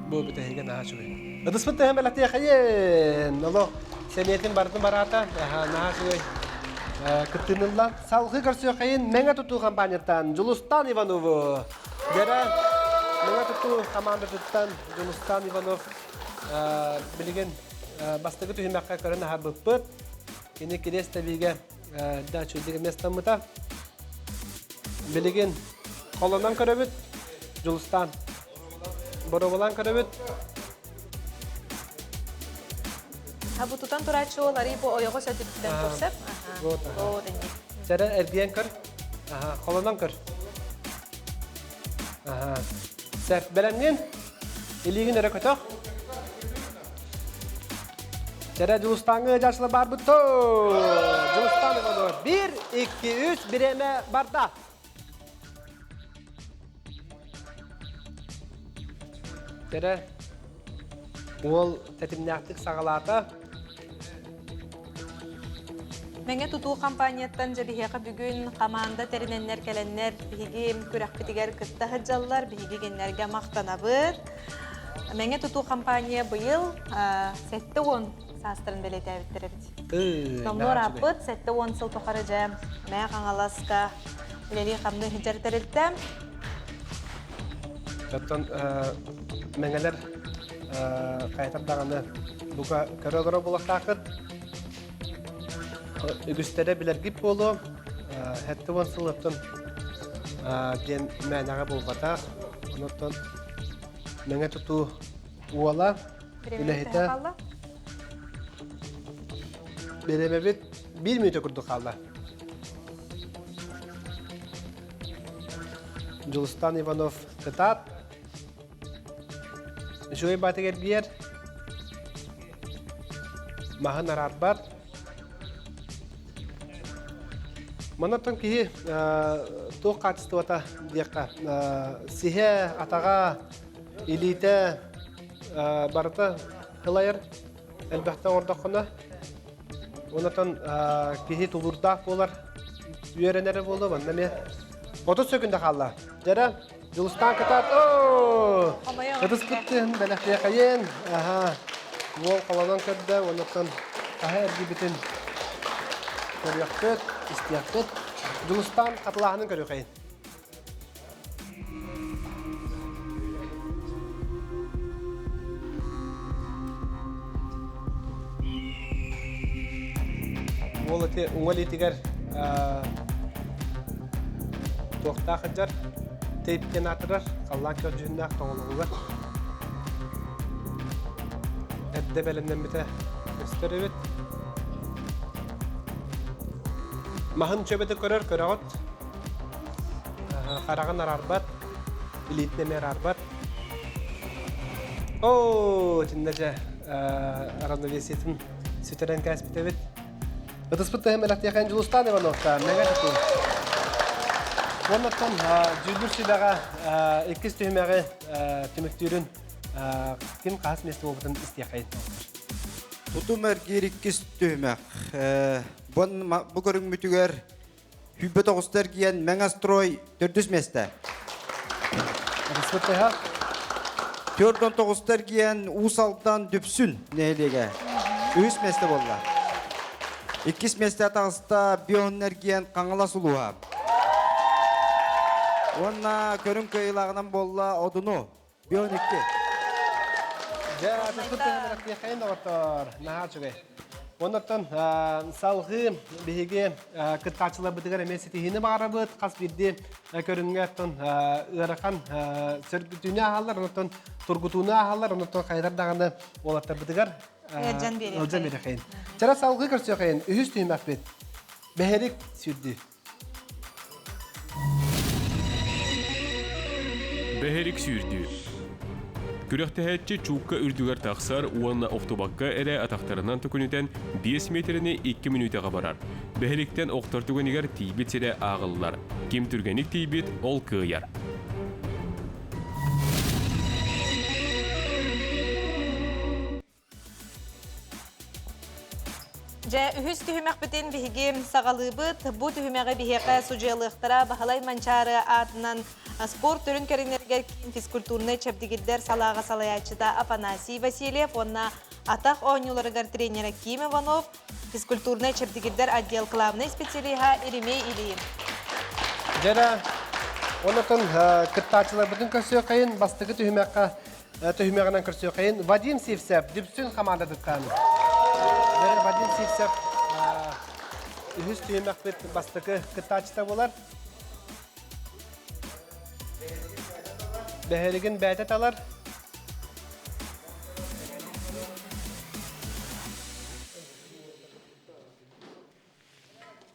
Бу бүтэһигэ наһаа үчүгэй. Ытыспыт тэһэн бэлэхтиэхэйин! Олох сэниэтин барытын бараата. Наһаа үчүгэй кыттыынылла. Салгыы көрсүөххэйин Мэҥэ тутуу компанияттан Дьулустан Иванову. Дьэрэ Мэҥэ тутуу хамаандатыттан Дьулустан Иванов билигин бастакы түһүмэххэ көрөн аһарбыппыт. Кини кириэс тэбиигэ да үчүгэйдик местаммыта. Билигин холонон көрөбүт. Дьулустан. Боробулаан көрөбүт. Ha бу тутан турааччы уол арый бу ойоҕос өтүттэн көрсөп. Вот. Сэрэ эргийэн көр. Аха, холонон көр. Аха. Сэр, бэлэмҥин? Илиигин өрө көтөх. Сэрэ Дьулустааҥҥа ыдьааччылар барбыт то. Дьулустаан Иванов. 1, 2, 3, бириэмэ барда. Кэрэ уол тэтимнээхтик саҕалаата. Мэҥэ тутуу компанияттан дьэ биһиэхэ бүгүн хамаанда тэринэннэр кэлэннэр биһиги күрэхпитигэр кытта сылдьаллар, биһиги кинилэргэ махтанабыт. Мэҥэ тутуу компания быйыл 70 саастарын бэлиэтээбиттэр эбит. Номнуо ырааппыт, 70 сыл тухары дьэ Мэҥэ Хаҥаласка үлэлии-хамныы сылдьар тэрилтэ. Оттон мэҥэлэр хайатар даҕаны бука көрө олорор буолуохтааххыт. Үгүстэрэ билэргит буолуо. 70 сыл оттон диэн мээнэҕэ буолбатах. Онон Мэҥэ тутуу уола үлэһитэ бириэмэбит биир мүнүүтэ курдук хаалла. Дьулустан Иванов кытаат. Үчүгэй баатык эргийэр. Маһын араарбат. Манаттан киһи туох хаачыстыбата диэххэ сиһэ, атаҕа, илиитэ барыта ылайар элбэхтэ оҥордоххуна онотон киһи тулуурдаах буолар үөрэнэрэ буолуо манна эмиэ 30 сөкүндэ хаалла дьэрэ Дьулустаан кытаат ытыспыт тыһын бэлэхтиэхэйин аха уол холонон көрдө онуттан хаһа эргийбитин көрүөхпүт истиэхпит Дьулустаан хатылааһынын көрүөхэйин Уол ити уҥа илиитигэр туохтаах сылдьар, тейп диэн аатырар, халлаан күөх дьүһүннээх тоҥолоҕугар. Эрдэ бэлэмнэммитэ көстөр эбит. Маһын чөбөтө көрөр, көрөҕүт. Хараҕын араарбат, илиитин эмиэ араарбат. Оо, итиннэ дьэ равновесиетин сүтэрэн кээспит эбит. Ытыспыт тыһым бэлэхтиэхэн Дьулустаан Ивановка мэҥэ тутуу. Уоннаттан дьүүллүүр сүбэҕэ иккис түһүмэҕи түмүктүүрүн ким хаһыс миэстэ буолбутун истиэххэйин. Тутум эргиир иккис түһүмэх. Бу көрүҥмүтүгэр Сүүрбэ тоҕуста эргийэн Мэҥэ-Строй төрдүс миэстэ. Ытыспыт 49 эргийэн Уус Алдан Дүпсүн нэһилиэгэ үһүс миэстэ буолла. Иккис миэстэ таҕыста Бион эргийэн Хаҥалас улууһа. Уонна көрүҥ кыайыылааҕынан буолла Одуну. Бион 2. Дьэ, атыспыт тыһын доҕоттоор, наһаа үчүгэй. Оннуттан салҕыы биһиги кыттааччыларбытыгар эмиэ ситиһиини баҕарабыт. Хас биирдии көрүҥҥэ оттон ыарахан сөргүтүүнү ааһаллар, оннуттан тургутууну ааһаллар, оннуттан хайдар даҕаны уолаттарбытыгар Ыалдьан биэриэххэйин. Ыалдьан биэриэххэйин. Чара салҕыы көрсүөххэйин. Үһүс түһүмэхпит. Бэһэрик сүүрдүү. Бэһэрик сүүрдүү. Күрэхтэһээччи чуукка үрдүгэр тахсар уонна охтубакка эрэ атахтарынан төкүнүтэн 5 миэтэрэни 2 мүнүүтэҕэ барар. Бэһириктэн охтор түгэнигэр тиийбит сирэ ааҕыллар. Ким түргэнник тиийбит, ол кыайар. Дьэ, үһүс түһүмэхпитин биһиги саҕалыыбыт. Бу түһүмэҕи биһиэхэ судьуйалыахтара Баһылай Манчаары аатынан спорт түрүн кэриҥнэригэр киин физкультурнай чэбдигирдэр салааҕа салайааччыта Афанасий Васильев уонна атах оонньууларыгар тренерэ Ким Иванов, физкультурнай чэбдигирдэр отдел главнай специалиһа Еремей Ильин. Дьэ, онотон кыттааччыларбытын көрсүөххэйин бастакы түһүмэххэ түһүмэҕинэн көрсүөххэйин Вадим Сивцев Дүпсүн хамаандатыттан. Вадим Сивцев үһүс түһүмэхпит бастакы кыттааччыта буолар. Бэһэригин бээтэ талар.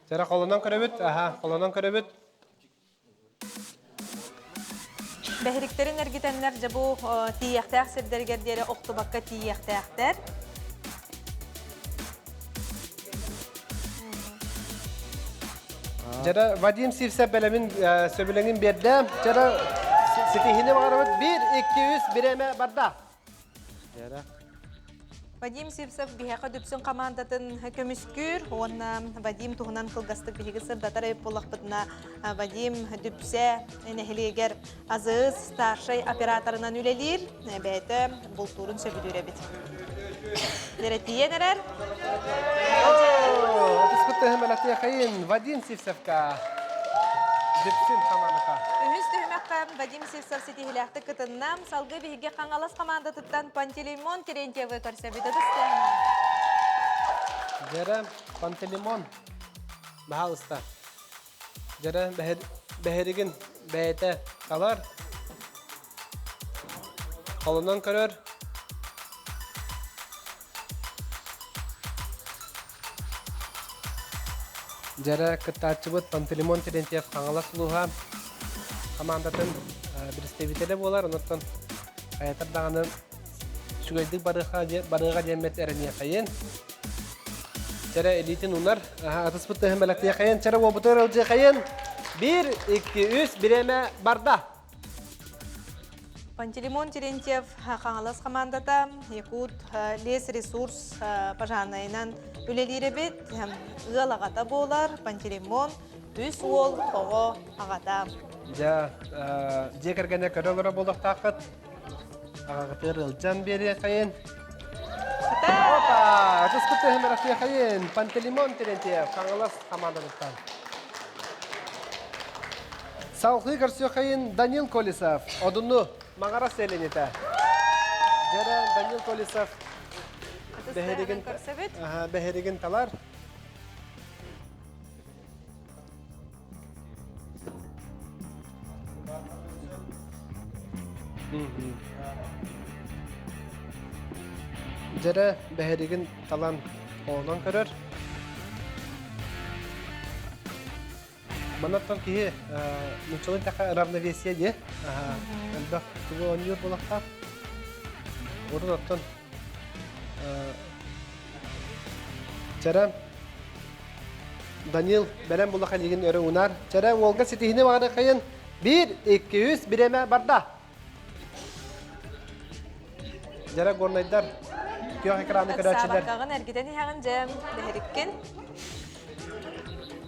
Сара холонон көрөбүт, аха, холонон көрөбүт. Бэһириктэрин эргитэннэр дьэ бу тиийиэхтээх сирдэригэр диэри охтубакка тиийиэхтээхтэр. Дьара Вадим Сивцев бэлэмин сөбүлэҥин биэрдэ. Дьара ситиһини баҕарабыт. 1, 2, 3 бириэмэ барда. Вадим Сивцев биһиэхэ Дүпсүн хамаандатын көмүскүүр уонна Вадим туһунан кылгастык биһиги сырдатар эбит буоллахпытына Вадим Дүпсэ нэһилиэгэр АЗС старшай операторынан үлэлиир, бэйэтэ бултуурун сөбүлүүр эбит. Дэрэтийэн эрэр. Вадим Сивцевка Дүпсүн хамаандата. Үһүс түһүмэххэ Вадим Сивцев ситиһиилээхтик кытынна. Салгыы биһиги Хаҥалас хамаандатыттан Пантелеймон Терентьевы көрсөбүт. Ытыс Дьэрэ Пантелеймон баһаалыста. Дьэрэ бэһиригин бэйэтэ талар. Холунан көрөр. Дьэрэ кыттааччыбыт Пантелеймон Терентьев Хаҥалас улууһа хамаандатын представителэ буолар. Онуттан хайатар даҕаны үчүгэйдик барыаха диэммит эрэниэхэйин. Чэрэ илиитин унар. Атыспыт тыһын бэлэктиэхэйин. Чэрэ уобутугар ылдьыахайын. Биир, икки, үс, бириэмэ барда. Пантелеймон Терентьев Хаҥалас хамаандата Якут лес ресурс пожарнайынан үлэлиир эбит. Ыал аҕата буолар Пантелеймон үс уол оҕо аҕата. Дьэ, дьиэ кэргэнэ көрө олоро буолуохтааххыт. Аҕаҕытыгар ыалдьан биэриэхэйин. Опа! Ытыскыт тыһын ырахтыахайын. Пантелеймон Терентьев Хаҥалас хамаандатыттан. Салгыы көрсүөххэйин Данил Колесов, Одунну Маҥара сэлиэнньэтэ. Дьэрэ Данил Колесов бэһиригин, бэһиригин талар. Дьэрэ бэһиригин талан оонон көрөр. Манаттан киһи нууччалыы эттэххэ равновесие диэ. Элбэх тугу оонньуур буолахтаах. Урут оттон Чэрэ Данил бэлэм булах илигин өрө унар. Чэрэ уолга ситиһини баҕарыаххайын. Биир, икки, үс, бириэмэ барда. Дьэрэ горнайдар күөх экраны көрөөччүлэр. Ыксаабаккаҕын эргитэн иһэҕин дьэ бэһириккин.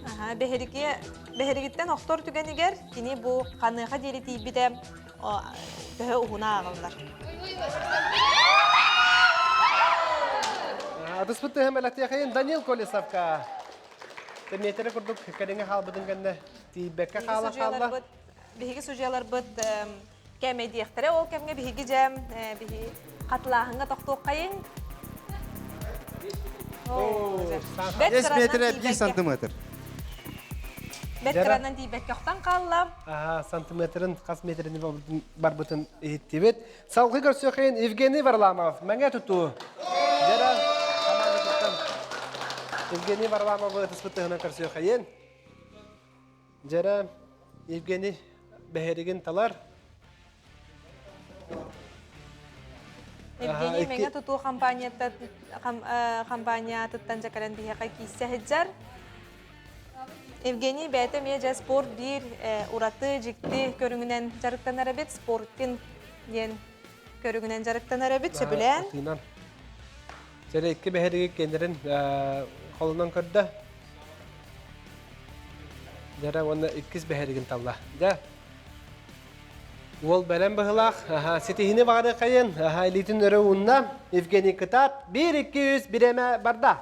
Аха, бэһирики бэһиригиттэн охтор түгэнигэр кини бу ханыаха диэри тиийбитэ төһө уһуна ааҕыллар. Атыспыт тыһым элэтиэхэйин Данил Колесовка. Метрэ курдук кэриҥэ хаалбытын кэннэ тиийбэккэ хаала хаалла. Биһиги судьуйаларбыт кээмэйдиэхтэрэ. Ол кэмҥэ биһиги дьэ биһи Хатылааһыҥҥа тохтуоххайыҥ. Бэс метрэ 1 сантиметр. Бэт кыранан тиийбэккэ охтон хаалла. Аха, сантиметрын хас метрини барбытын иһиттибит. Салгыы көрсүөххин Евгений Варламов, мэҥэ тутуу. Дьара командатыттан Евгений Варламовы ытыспыт тыһынан көрсүөххэйин. Дьара Евгений бэһэригин талар. Евгений Мэҥэ тутуу компанията компаниятыттан дьэ кэлэн биһиэхэ киирсэ сылдьар. Евгений бэйэтэ эмиэ дьэ спорт биир ураты дьикти көрүҥүнэн дьарыктанар эбит. Спортинг диэн көрүҥүнэн дьарыктанар эбит, сөбүлээн. Атыынан. Сэрэ икки бэһэриги киэннэрин холунан көрдө. Дьара уонна иккис бэһэригин талла. Дьэ, Уол бэлэм быһылаах. Аха, ситиһини баҕарыахайын. Аха, илиитин өрө уунна. Евгений кытаат. Биир, икки, үс, бириэмэ барда.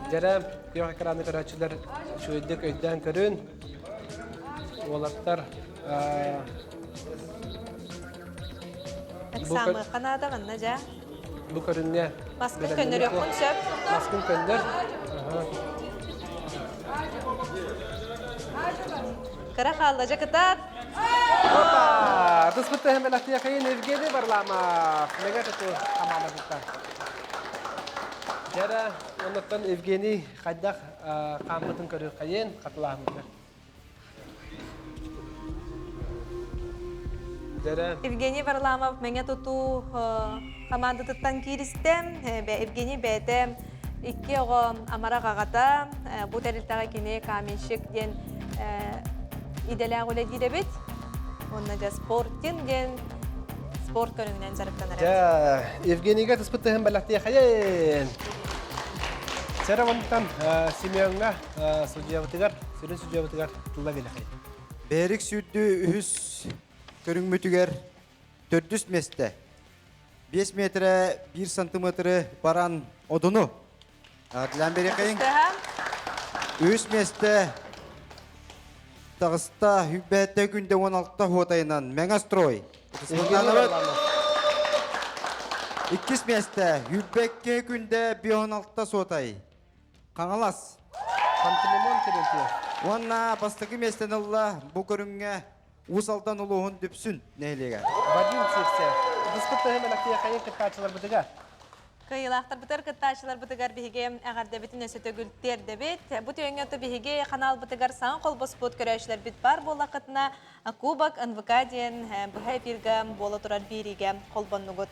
Дьэрэ, күөх экраны көрөөччүлэр үчүгэйдик өйдөөн көрүн. Уолаттар Эксаамыахха наада манна дьэ. Бу көрүҥҥэ Маскын көннөрүөххүн сөп. Маскын көннөр. Кыра хаалла дьэ кытаат. Опа! Тыспыт бэлэхтиэхэйин Евгений Варламов. Мэҥэ туту хамаандатыттан. Дьэрэ, оннуттан Евгений хайдах хааммытын көрүөххэйин, хатылаһыммытын. Евгений Варламов Мэҥэ тутуу хамаандатыттан кииристэ. Евгений бэйэтэ икки оҕо амарах аҕата. Бу тэрилтэҕэ кини каменщик диэн идэлээх үлэлиир эбит. Уонна дьэ спортинг диэн спорт көрүҥүнэн дьарыктанар эбит. Дьэ, Евгенийгэ тыспыт тыһын бэлэхтиэхэйин. Сэрэ онтон Семеҥҥа судьуйабытыгар, сүрүн судьуйабытыгар тылла билэхэй. Бэрик сүүрдүү үһүс көрүҥмүтүгэр төрдүс миэстэ. 5 метрэ 1 сантиметры баран одуну. Адлан берекейин. Үс миэстэ таҕыста хүббэттэ күндэ 16 хуотайынан Мэҥэ строй. Иккис миэстэ Хүббэкке күндэ 16 суотай. Хаҥалас. Пантелеймон Терентьев. Уонна бастакы миэстэни ылла бу көрүҥҥэ Уус Алдан улууһун Дүпсүн нэһилиэгэ. Вадим Сивцев. Дыспыт тыһым элэктиэхэйин кыттааччыларбытыгар. Кыайыылаахтарбытыгар кыттааччыларбытыгар биһиги эҕэрдэбитин өссө төгүл тиэрдэбит. Бу түгэҥҥэ ото биһиги ханаалбытыгар саҥа холбоспут көрөөччүлэрбит баар буоллаххытына Кубок НВК диэн быһа эфиргэ буола турар биэриигэ холбоннугут.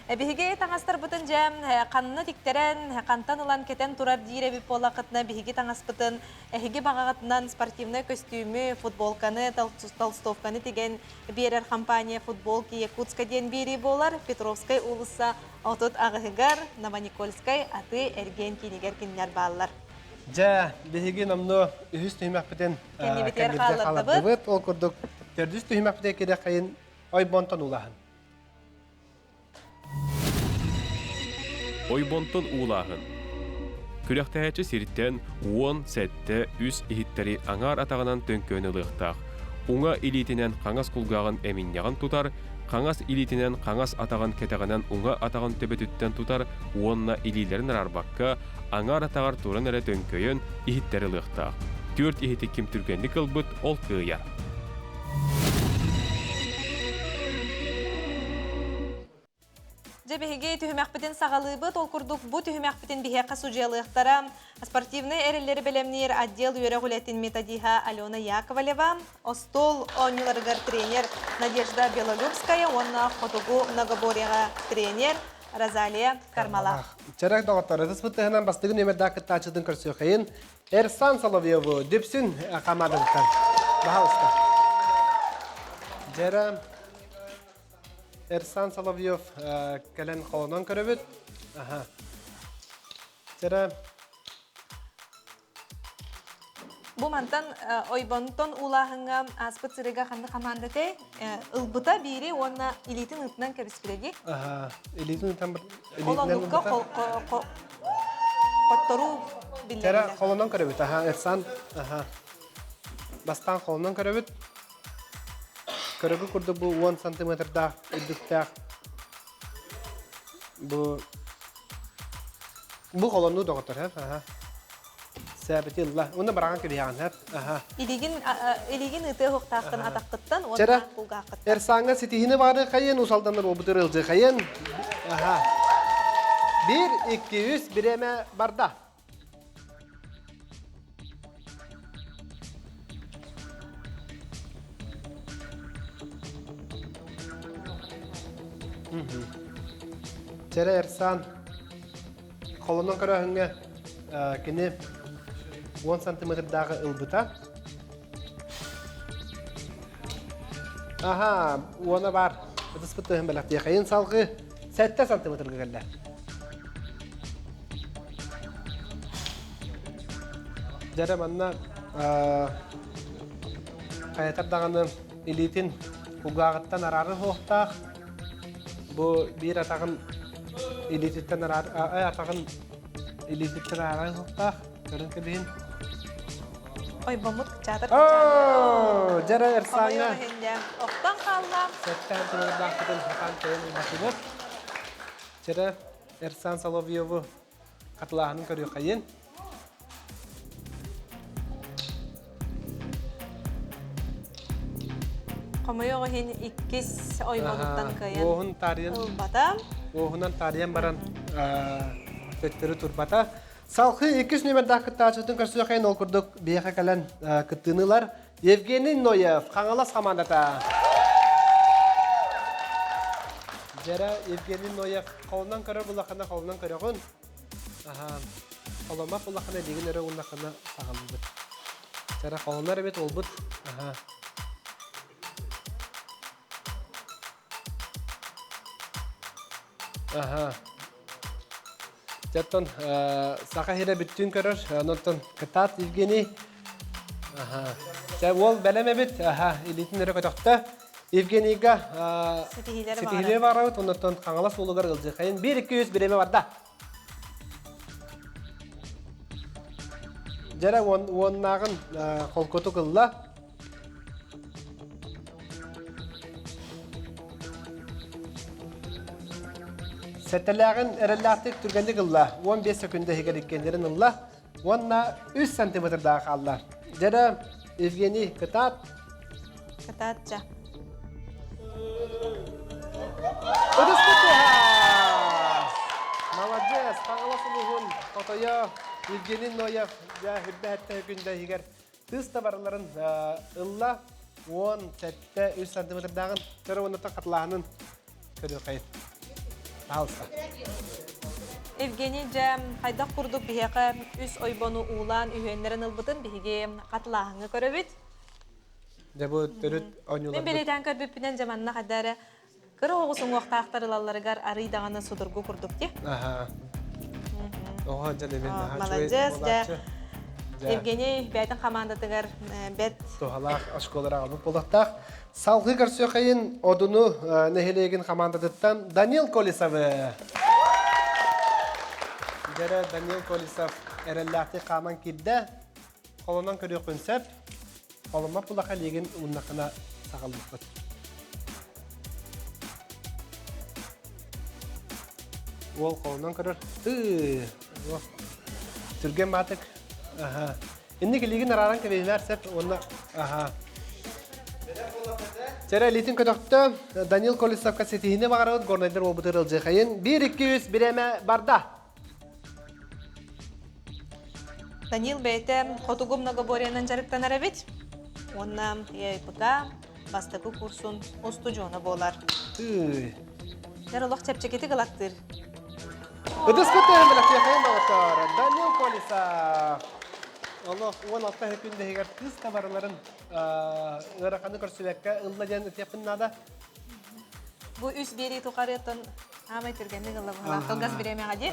Биһиги таҥастарбытын дьэ ханна тиктэрэн, хантан ылан кэтэн турар диир эбит буоллаххытына биһиги таҥаспытын эһиги баҕаҕытынан спортивнай көстүүмү, футболканы, толстовканы тигэн биэрэр компания «Футболки Якутска» диэн биэрии буолар. Петровскай уулусса 38-ыгар Новоникольскай атыы-эргиэн киинигэр кинилэр бааллар. Дьэ, биһиги номнуо үһүс түһүмэхпитин кэннибитигэр хааллардыбыт. Ол курдук төрдүс түһүмэхпитигэр кириэххэйин ойбонтон улаһын. Ойбонтон уулааһын. Күрэхтэһээччи сиртэн 10, 7, үс иһиттэри аҥаар атаҕынан төҥкөөн ылыахтаах. Уҥа илиитинэн хаҥас кулгааҕын эминньэҕин тутар, хаҥас илиитинэн хаҥас атаҕын кэтэҕинэн уҥа атаҕын төбөтүттэн тутар уонна илиилэрин араарбакка, аҥаар атаҕар туран эрэ төҥкөйөн иһиттэри ылыахтаах. Түөрт иһити ким түргэнник ылбыт, ол кыайар. Дьэ биһиги түһүмэхпитин саҕалыыбыт. Ол курдук бу түһүмэхпитин биһиэхэ судьуйалыахтара спортивнай эрэллэри бэлэмниир отдел үөрэх үлэтин методиһа Алена Яковлева, остуол оонньууларыгар тренер Надежда Белолюбская уонна хотугу многоборьеҕа тренер Розалия Кармалах. Чэрэх доҕоттор, ытыспыт тыһынан бастыгы нүөмэрдээх кыттааччытын көрсүөххэйин Эрсан Соловьеву Дүпсүн хамаадатыттан. Баһаалыста. Дьэрэ Эрсан Соловьев кэлэн холонон көрөбүт. Аха. Дьэрэ Бу мантан ойбонтон уулааһыҥҥа ааспыт сырыга ханнык хамаанда этэй? Ылбыта биири уонна илиитин ытынан кэбиспитэги. Аха. Илиитин ытан Ол оннукка хотторуу биллэрилэр. Холонон көрөбүт. Аха, Эрсан. Аха. Бастаан холонон көрөбүт. Көрөгү курдук бу 10 сантиметрдаах үрдүктээх бу бу холонуу доҕоттор һэ аха сээбити ылла уонна бараҕан кэбиһэҕин һэ аха Илигин илигин ытыа уһуктаахтан атаххыттан Чэрэ уонна кулгааххыттан. Эрсааҥҥа ситиһини баары хайын усалданар уобутыр ылдьы хайын аха Бир, икки, үс бириэмэ барда. Чэрэ Эрсан холонон көрөөһүҥҥэ кини 10 сантиметрдааҕы ылбыта. Аха, уона баар. Ытыспыт тыһын бэлэхтиэхэйин салгыы 7 сантиметрга кэллэ. Дьэрэ манна хайатар даҕаны илиитин кулгааҕыттан араары суохтаах. Бу биир атаҕын илиититтэн араар атаҕын илиититтэн араары суохтаах. Көрөн кэбиһин. Ойбоммут кыччаатар Оо, дьэрэ Эрсааҥҥа. Охтон хаалла. Сэттээн тымырдаахпытын хатаан тэйэн ылбатыбыт. Чэрэ Эрсан Соловьеву хатылааһынын көрүөххэйин. Хомойуох иһин иккис ойбонуттан кыайан Уоһун таарыйан ылбата. Уоһунан таарыйан баран төттөрү турбата. Салхыы иккис нүөмэрдээх кыттааччытын көрсүөххэйин ол курдук биһиэхэ кэлэн кыттыыны ылар Евгений Ноев, Хаҥалас хамаандата. Дьэрэ Евгений Ноев холунан көрөр буллаххына холунан көрөҕүн. Аха. Холоммот буллаххына илиигин өрө ууннаххына саҕалыыбыт. Дьэрэ холонор эбит уолбут. Аха. Аха. Дьэ, саха сирэ бүттүүн көрөр. Онтон кытаат Евгений. Аха. Дьэ, уол бэлэм эбит. Аха, илиитин өрө көтөхтө. Евгенийга ситиһиилэри баҕарабыт. Онтон Хаҥалас уолугар ыалдьыахайын. 1-2-3 бириэмэ барда. Дьэрэ уоннааҕын холкутук ылла. Сэттэлээҕин эрэллээхтик түргэнник ылла, 15 сөкүндэ иһигэр иккиэннэрин ылла уонна 3 сантиметрдаах хаалла. Дьэрэ, Евгений, кытаат. Кытаат, ча. Молодец! Хаҥалас улууһун хотойо Евгений Ноев дьэ үрдэ сэттэ сөкүндэ иһигэр Тыс да барыларын ылла 17 3 сантиметрдааҕын көрө уонна хатылааһынын көрүөххэйин. Пожалуйста. Евгений дьэ хайдах курдук биһиэхэ үс ойбону уулаан үһүөннэрин ылбытын биһиги хатылааһыҥҥа көрөбүт. Дьэ бу төрүт оонньууларбыт. Мин бэлиэтээн көрбүппүнэн дьэ манна хайда эрэ Кыра оҕус уҥуохтаахтар ылалларыгар арый даҕаны судургу курдук дии. Аха. Оҕо дьэ мен Молодец, дьэ. Евгений бэйэтин хамаандатыгар бэт туһалаах оскуолара аҕалбыт буолуохтаах. Салгыы көрсүөххэйин Одуну нэһилиэгин хамаандатыттан Данил Колесовы. Дьэрэ Данил Колесов эрэллээхтик хааман киирдэ. Холонон көрүөххүн сөп. Холоммот булаха илиигин ууннаххына саҕалыахпыт. Уол холонон көрөр. Ыы, Түргэн баатык. Аха. Инник илиигин арааран кэбиһинэр сөп уонна аха. Чэрэ илиитин көтөхтө. Данил Колесовка ситиһини баҕарабыт горнайдар уолбутугар ылдьыахайын. 1 2 3 бириэмэ барда. Данил бэйэтэ хотугу многоборьенан дьарыктанар эбит. Уонна ЯИПК бастакы курсун устудьуона буолар. Дэр олох чэпчэкитик ылаттыыр. Ытыскыт тыаһын бэлэхтиэхэйин доҕоттоор. Данил Колесов. Олох 16 күн иһигэр кыыс табарыларын ыараханы көрсүбэккэ ылла диэн этиэхпин наада. Бу үс биэрии тухарыттан аамай түргэнник ылла быһалаах. Кылгас бириэмэҕэ дии.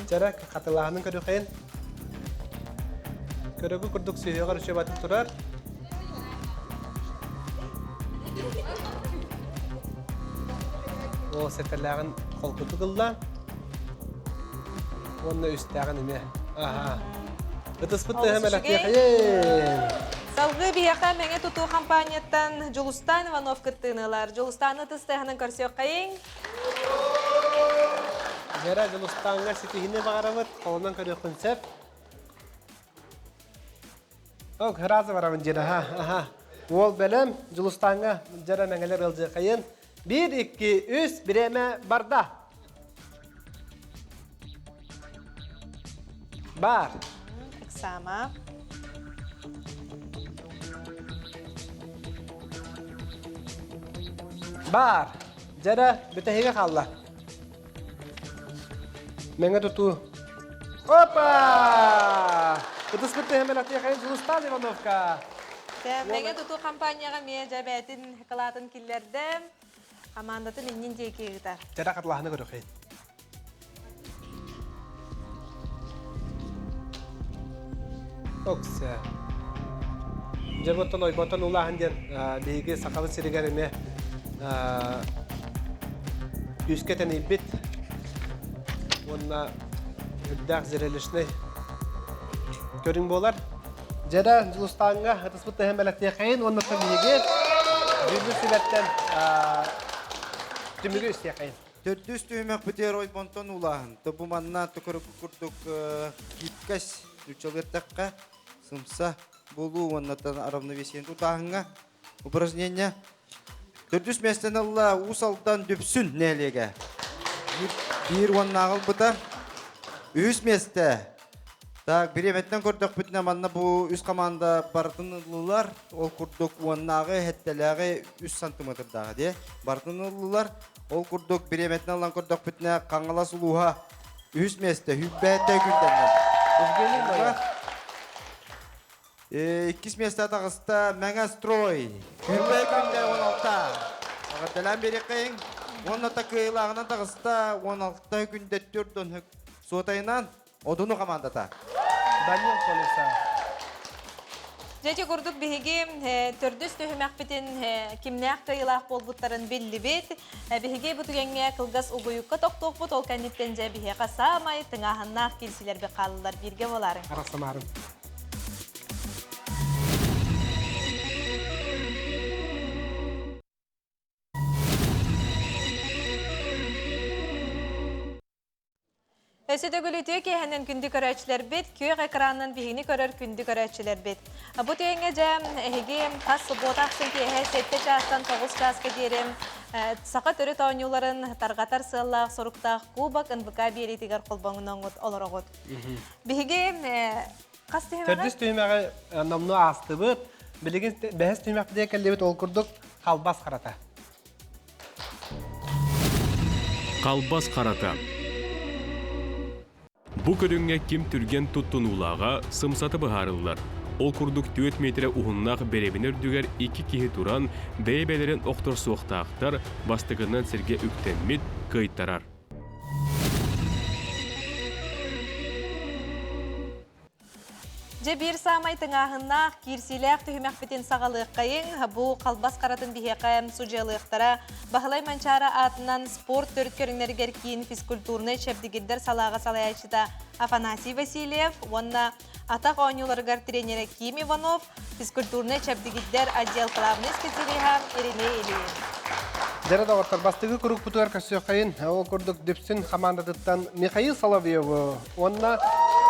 Чара хатылааһынын көрүхэйин. Көрөгү курдук сүһүөҕэр үчү батып турар. О, сэтэлээҕин холкутук ылла. Уонна үстээҕин эмиэ. Аха. Ытыспыт тыаһа мэлэхтиэхэйин. Салгыы биһиэхэ Мэҥэ тутуу компанияттан Дьулустаан Иванов кыттыыны ылар. Дьулустааны ытыс тыаһынан көрсүөххэйиҥ. Вера Дьулустааҥҥа ситиһиини баҕарабыт, холонон көрүөххүн сөп. Ок, разы барабын дьиэ, аха, аха. Уол бэлэм, Дьулустааҥҥа дьара мэҥэлэр ыалдьыаххайын. Биир, икки, үс, бириэмэ барда. Бар. Ыксаама. Бар. Дьэрэ, бүтэһигэ хаалла. Мэҥэ тутуу. Опа! Ытыспыт тэһэмэлэхтиэхэйин Дьулустаан Ивановка. Мэҥэ тутуу компанияҕа эмиэ дьэ бэйэтин кылаатын киллэрдэ. Хамаандатын иннин диэки ыытар. Дьэрэ хатылаһыны көрүөххэй. Оксе. Дьэ боттон ойботон улааһын диэн биһиги Сахабыт сиригэр эмиэ күүскэ тэнийбит уонна үрдээх зрелищный көрүҥ буолар. Дьэрэ Дьулустааҥҥа ытыспыт тыһын бэлэхтиэхэйин уонна биһиги дьүүллүүр сүбэттэн түмүгү истиэхэйин. Төрдүс түһүмэх бүтэр ойбонтон улааһын. Тобу манна төкөрөкү курдук гибкость нууччалыыртахха сымса буолуу уонна равновесиен тутааһыҥҥа упражнение. Төрдүс миэстэни ылла Уус Алдан Дүпсүн нэһилиэгэ. Биир уоннааҕы ылбыта. Үһүс миэстэ Так, бириэмэтинэн көрдөхпүтүнэ манна бу үс команда барытын ыллылар. Ол курдук уоннааҕы, сэттэлээҕи үс сантиметрдааҕы дии барытын ыллылар. Ол курдук бириэмэтинэн ылан көрдөхпүтүнэ Хаҥалас улууһа үһүс миэстэ Хүббээтэ күндэннэ. Евгений Ноев. Иккис миэстэ таҕыста Мэҥэ Строй. Күрбэй күндэ 16. Эҕэрдэлээн биэриэххэйиҥ. Уонна такыйылааҕынан таҕыста 16 күндэ төрт суотайынан Одуну командата. Данил Колесов. Дьэ ити курдук биһиги төрдүс түһүмэхпитин кимнээх кыайыылаах буолбуттарын биллибит. Биһиги бу түгэҥҥэ кылгас угуйукка тохтуохпут, ол кэнниттэн дьэ биһиэхэ саамай тыҥааһыннаах киирсиилэрбит хааллылар. Бииргэ буолаарыҥ. Арахсамаарын. Өссө төгүл үтүө киэһэнэн күндү көрөөччүлэрбит, күөх экранынан биһигини көрөр күндү көрөөччүлэрбит. Бу түгэҥҥэ дьэ эһиги хас субуота ахсын киэһэ 7 чаастан 9 чааска диэри саха төрүт оонньууларын тарҕатар сыаллаах соруктаах Кубок НВК биэриитигэр холбоҥноҥҥут олороҕут. Биһиги хас түһүмэҕи? Төрдүс түһүмэҕи номнуо аастыбыт. Билигин бэһис түһүмэхпитигэр кэллибит ол курдук халбас харата. Халбас харата. Бу көрүҥҥэ ким түргэн туттунуулааҕа сымсата быһаарыллар. Ол курдук түөрт миэтэрэ уһуннаах бэрэбинэ үрдүгэр икки киһи туран, бэйэ-бэйэлэрин охторсуохтаахтар, бастакынан сиргэ үктэммит, кыайтарар. Дьэ биир саамай тыҥааһыннаах, киирсиилээх түһүмэхпитин саҕалыаххайыҥ. Бу халбас харатын биһиэхэ судьуйалыахтара Баһылай Манчаары аатынан спорт төрүт көрүҥнэригэр киин физкультурнай чэбдигирдэр салааҕа салайааччыта Афанасий Васильев уонна атах оонньууларыгар тренерэ Ким Иванов, физкультурнай чэбдигирдэр отдел главный специалиһа Ирина Ильин. Дьэрэ доҕоттор, бастакы курукпутугар көрсүөххэйин. Ол курдук Дүпсүн хамаандатыттан Михаил Соловьеву уонна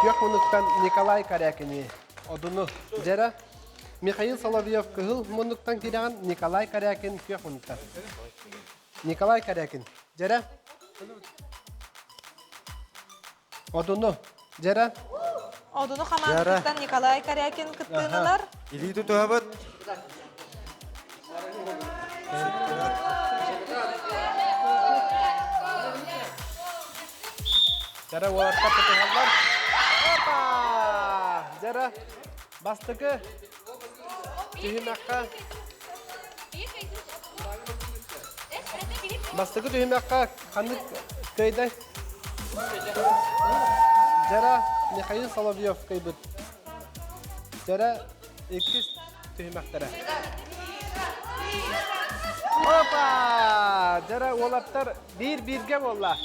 күөх муннуктан Николай Корякини одуну дьэрэ Михаил Соловьев кыһыл муннуктан киирэҕин, Николай Корякин күөх муннуктан. Николай Корякин дьэрэ одуну дьэрэ Одуну хамаандатыттан Николай Корякин кыттыынылар. Илии тутуһабыт. Дьара уолаттар тутуһаллар. Опа! Дьара бастакы түһүмэххэ Бастакы түһүмэххэ ханнык кыайдай? Дьара Михаил Соловьев кыайбыт. Дьара иккис түһүмэхтэрэ. Опа! Дьара уолаттар биир-бииргэ буолла.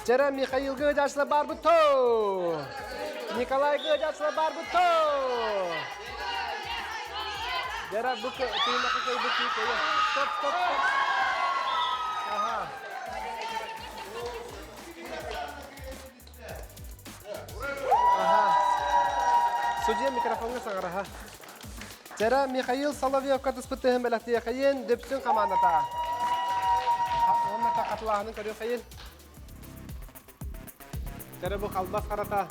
Дьара Михаилга ыдьааччылар барбыт тоо! Николайга ыдьааччылар барбыт тоо! Дьара бу тыынакы кыайбыт киһи кыайар. Стоп, стоп, стоп. Аха. Аха. Судья микрофоҥҥа саҥараһа. Дьара Михаил Соловьевка тыспыт тыһын бэлэхтиэхэйин Дүпсүн хамаандата. Уонна хатылааһынын көрүөххэйин. Кэрэ бу халбас харата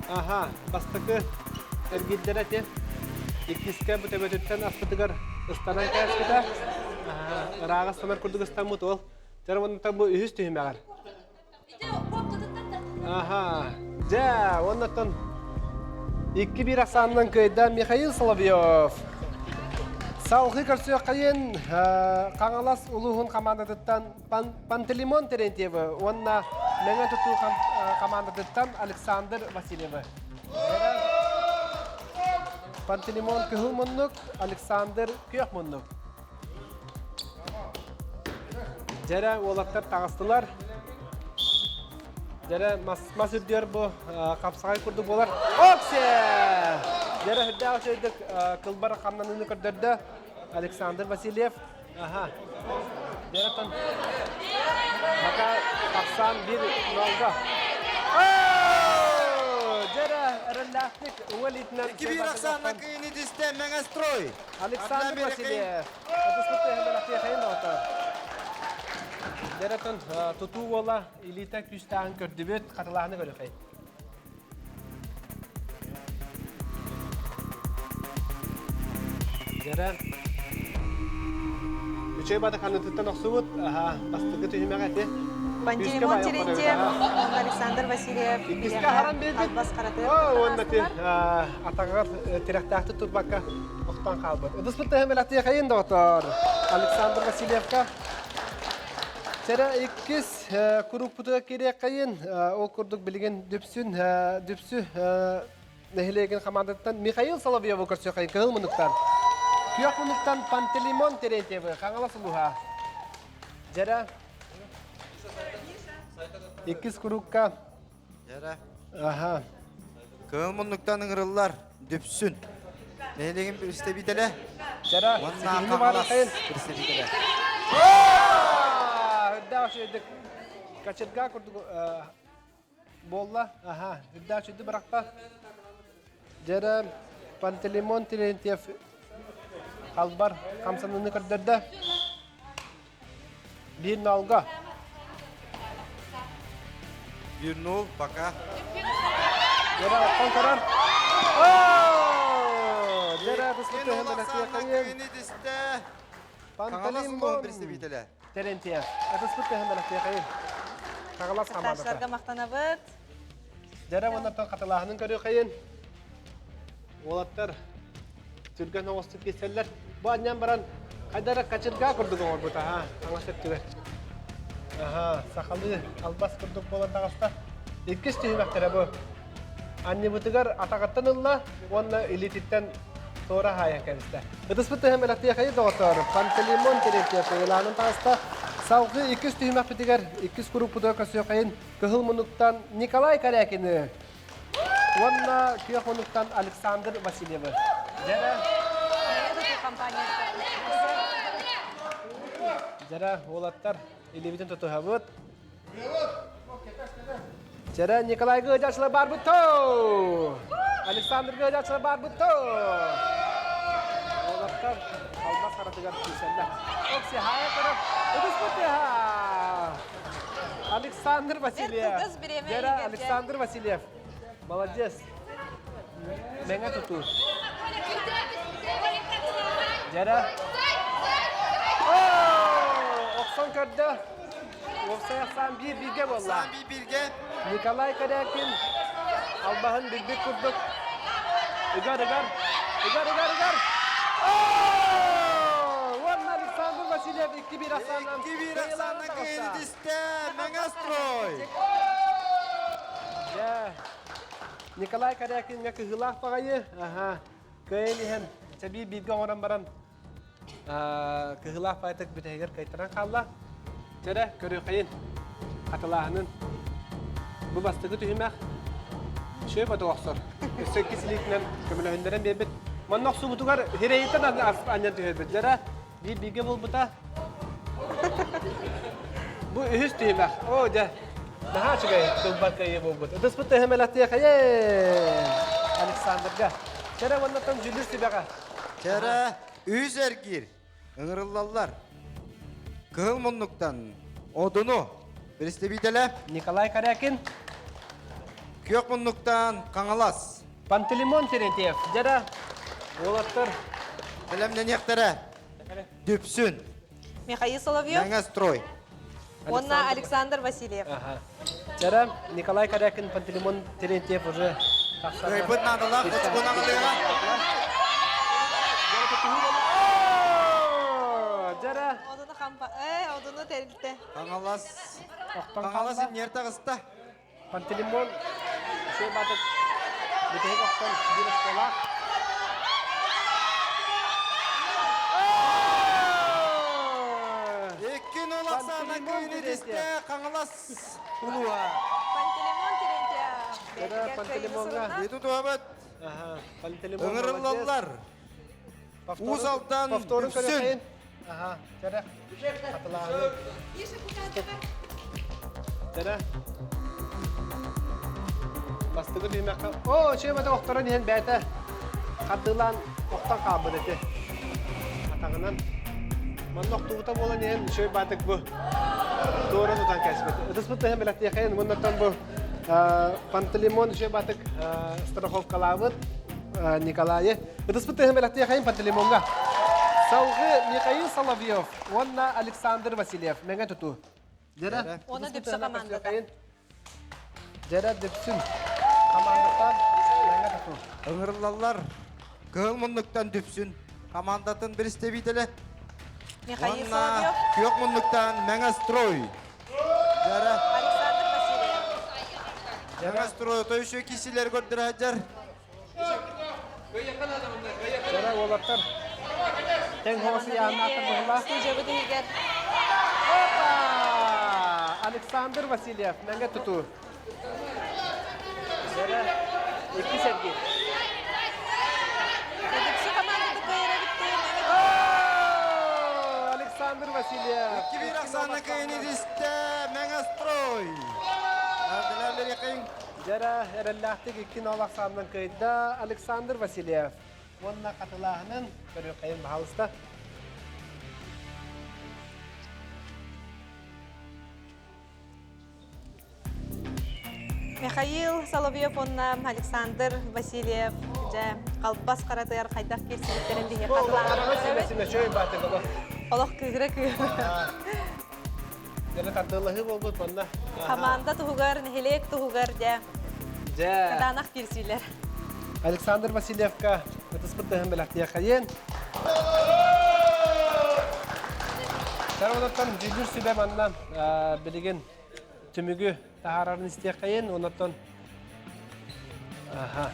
аха бастакы эргирдэрэ ити иккискэ бу төбөтүттэн аспытыгар ыстанан кээспитэ ырааҕа ыстанар курдук ыстаммыт уол Дьэ уонна бу үһүс түһүмэҕэр Аха дьэ уоннаттан 2-1 ахсаанынан кыайда Михаил Соловьев. Салгыы көрсүөххэйин Хаҥалас улууһун хамаандатыттан Пантелеймон Терентьевы уонна Мэҥэ тутуу хамаандатыттан Александр Васильевы. Пантелеймон кыһыл муннук, Александр күөх муннук. Дьэрэ уолаттар таҕыстылар. Дьэрэ мас, мас үрдүөр бу хапсаҕай курдук буолар. Оксе! Дьэрэ үрдээх үчүгэйдик кылбар хамнаныыны көрдөрдө Александр Васильев. Аха. Дьэрэтон Бака тахсан бир нолга. Дьэрэ эрэллээхтик уҥа илиитинэн 2-1 ахсаанна кыйыны тистэ Мэҥэстрой. Александр Васильев. Дьэрэтон тутуу уола илиитэ күүстээҕин көрдүбүт, хатылааһыны көрүөхэй. Дьэрэ Үчүгэй бадаханытыттан охсубут, аха, бастакы түһүмэҕэ ити. Пантелеймон Терентьев уонна Александр Васильев Иккискэ аһаран биэрбит. Албас хараты Уонна ти атаҕар тирэхтээхтик турбакка охтон хаалбыт. Ыдыспыт тыһым элэхтиэхэйин доҕотоор. Александр Васильевка. Сэрэ иккис куруппутугар кириэххэйин. Ол курдук билигин Дүпсүн Дүпсү нэһилиэгин хамаандатыттан Михаил Соловьеву көрсүөххэйин кыһыл муннуктан. Күөх муннуктан Пантелеймон Терентьевы Хаҥалас улууһа. Дьэрэ иккис курукка Дьэрэ. Аха. Кыһыл муннуктан ыҥырыллар Дүпсүн. Нэһилиэгин представителэ. Дьэрэ Уонна ситиһиини Хаҥалас баарахайын. представителэ. Үрдээх үчүгэйдик кочерга курдук буолла. Аха, үрдээх үчүгэйдик бырахта. Дьэрэ Пантелеймон Терентьев халбар хамсаныыны көрдөрдө. Биир налга. 1-0 пока. Дьэрэ оттон көрөр. Дьэрэ Пантелеймон представителэ. Терентьев. Ытыспыт төһөн бэлэхтиэхэйин. Хаҥалас хамаандата. Кыттааччыларга махтанабыт. Дьэрэ уоннаттан хатылааһынын көрүөххэйин. Уолаттар түргэн оҥостук киирсэллэр. Бу анньан баран хайда эрэ кочерга курдук оҥорбут аха хаҥас өттүгэр. Аха, сахалыы албас курдук буолан таҕыста. Иккис түһүмэхтэрэ бу. Анньыбытыгар атаҕыттан ылла уонна илиититтэн туора хаайан кэбистэ. Ытыспыт тыһым бэлэхтиэхэйи доҕоттоор, Пантелеймон Терентьев ыйылаанын таҕыста. Салгыы иккис түһүмэхпитигэр иккис куруппутугар көрсүөххэйин Кыһыл муннуктан Николай Корякины уонна Күөх муннуктан Александр Васильевы. Дьэрэ. Дьэрэ, уолаттар, илиибитин тутуһабыт. Дьэрэ, Николайга ыдьаачылар барбыт то! Александрга ыдьаачылар барбыт то! Уолаттар алмаз харатыгар киирсэллэр. Окси, хаайа көрөр. Ытыспыт Александр Васильев. Дьэрэ, Александр Васильев. Молодец. Мэҥэ тутуу. Дьэрэ. Охсон көрдө. Уопсай ахсаан биир бииргэ буолла. Ахсаан биир бииргэ. Николай Корякин албаһын билбит курдук ыгар ыгар ыгар ыгар ыгар Уонна Александр Васильев 2-1 ахсаанынан 2-1 ахсаанынан кыайыыны түстэ Мэҥэстрой. Дьэ, Николай Корякиҥҥа кыһыылаах баҕайы. Аха. Кыайан иһэн, сэбии бииргэ оҥорон баран кыһыылаах баайтык бүтэһигэр кыайтаран хаалла. Чэрэ, көрүөххэйин, хатылааһынын. Бу бастакы түһүмэх шөп аты охсор. Өссө иккис илиитинэн көмөлөһүннэрэн биэрбит. Манна охсубутугар хирэйиттэн анньан түһэрбит. Дьара биир бииргэ буолбута. Бу үһүс түһүмэх. Оо, дьэ. Наһаа үчүгэй тылбар кыайыы буолбут. Ытыспыт тыһымэлэттиэхэйэ Александрга. Чэрэ уоннаттан дьүлүр сүбэҕэ. Чэрэ үс эргиир. Ыҥырыллаллар. Кыһыл муннуктан Одуну представителэ Николай Корякин. Күөх муннуктан Хаҥалас. Пантелеймон Терентьев. Дьара уолаттар. Бэлэмнэниэхтэрэ. Дүпсүн. Михаил Соловьев. Мэҥэ строй. Уонна Александр Васильев. Дьара Николай Корякин, Пантелеймон Терентьев уже тахсар. Кыайбыт наадалаах очкону аҕалыаҕа. Дьара. Одуну хампа, э, одуну тэрилтэ. Хаҥалас. Хаҥалас инньэр таҕыста. Пантелеймон Шебатов бүтэһик охтон биир оскуолаах. Икки нол Оксана Кыйнидисте Хаҥалас улууһа. Пантелеймон Терентьев. Пантелеймонга. Иту туһабыт. Пантелеймон Ыҥырыллаллар. Уус Алдан Повторун Дүпсүн. көрүөххайын. Аха, кэрэ. Хатылааһын. Кэрэ. Бастыгы түһүмэххэ. Оо, чүөмэтэ охторон иһэн бэйэтэ хардыылаан охтон хаалбыт этэ. Атаҕынан. Манна охтубута буолан иһэн үчүгэй баатык бу туора тутан кээспит. Ытыспыт тыһын бэлэхтиэхэйин. Муннаттан бу Пантелеймон үчүгэй баатык страховкалаабыт Николайы. Ытыспыт тыһын бэлэхтиэхэйин Пантелеймоҥҥа. Салгыы Михаил Соловьев уонна Александр Васильев мэҥэ тутуу. Дьэрэ. Уонна Дүпсү командата. Дьэрэ Дүпсүн командата мэҥэ тутуу. Ыҥырыллаллар. Кыһыл муннуктан Дүпсүн командатын представителэ. Михаил Соловьев. Күөх муннуктан Мэҥэ строй. Дьэрэ. Александр Васильев. Мэҥэ строй той кисилер көрдөрө Кыра уолаттар тэҥ хоос ыйааһыннаахтар быһылаах. Студиябыт иһигэр. Опа! Александр Васильев, мэҥэ тутуу. Икки сэрги. Эдикси командаты кыайар Александр Васильев. Икки биир Оксана Кыйнидисте Мэҥэ строй. Дьэрэ, эрэллээхтик икки нол ахсаанынан кыайда Александр Васильев уонна хатылааһынын көрүөххэйин баһаалыста. Михаил Соловьев уонна Александр Васильев дьэ халбас харатыгар хайдах киирсибиттэрин биһиэхэ хатылааһын Олох кыыһыра кыыһыра. Дьэ тардыалаһыы буолбут манна. Хамаанда туһугар, нэһилиэк туһугар дьэ. Дьэ. Кытаанах киирсиилэр. Александр Васильевка ытыспыт тыһын бэлэхтиэхэйин. Сарвалаттан дьүүллүүр сүбэ манна билигин түмүгү таһаарарын истиэхэйин, оннуттан Аха.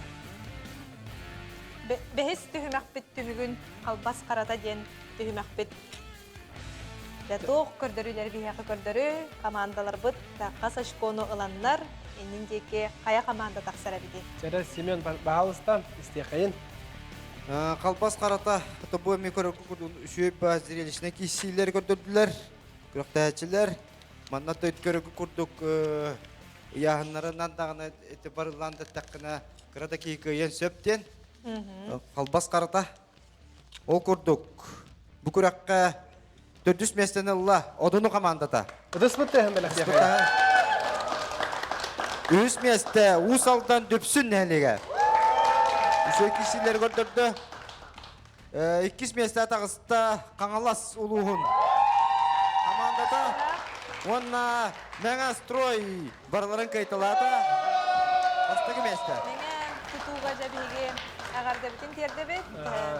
Бэһис түһүмэхпит түмүгүн халбас харата диэн түһүмэхпит Дьэ, туох көрдөрүүлэри биһиэхэ көрдөрүү, командаларбыт хас очкону ыланнар, иннин диэки хайа команда тахсар эбитий? Чэрэ, Семен, баһаалыста, истиэхэйин. Халбас харата тобу эми көрөкү үчүгэй зрелищный киссиилэр көрдөрдүлэр, күрэхтэһээччилэр. Манна көрөкү курдук ыйааһыннарынан даҕаны эти барыллаан дэттэххинэ кыра да киһи кыайыан сөп диэн. Халбас харата Ол курдук, бу күрэххэ төрдүс миэстэни ылла Одуну командата. Ытыспыт тыаһын бэлэхтиэхэ. Үһүс миэстэ Уус Алдан Дүпсүн нэһилиэгэ. Үчүгэй киирсиилэри көрдөрдө. Иккис миэстэ таҕыста Хаҥалас улууһун командата уонна Мэҥэ строй барыларын кыайталаата. Бастакы миэстэ. Мэҥэ тутууга дьэ биһиги эҕэрдэбитин тиэрдэбит.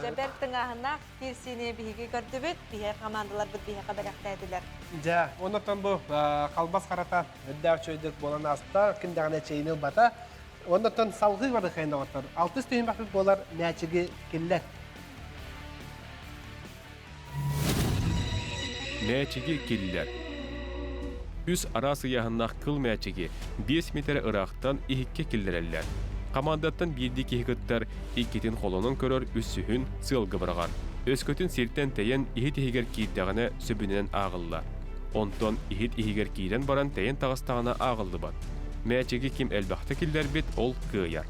Дьэ бэрт тыҥааһыннаах киирсиини биһиги көрдүбүт. Биһиэхэ командаларбыт биһиэхэ бэлэхтээтилэр. Дьэ, оннуттан бу халбас харата үрдээх үчүгэйдик буолан ааста, ким даҕаны эчэйиини ылбата. Оннуттан салгыы барыхайын доҕоттор. Алтыс түһүмэхпит буолар мээчиги киллэр. Мээчиги киллэр. Үс араас ыйааһыннаах кыл мээчиги 5 миэтэрэ ыраахтан иһиккэ киллэрэллэр. Хамаандаттан биирдии киһи кыттар, иккитин холонон көрөр, үсүһүн сыалга быраҕар. Өскөтүн сиртэн тэйэн иһит иһигэр киирдэҕинэ сөбүнэн ааҕыллар. Онтон иһит иһигэр киирэн баран тэйэн таҕыстаҕына ааҕыллыбат. Мээчиги ким элбэхтэ киллэрбит, ол кыайар.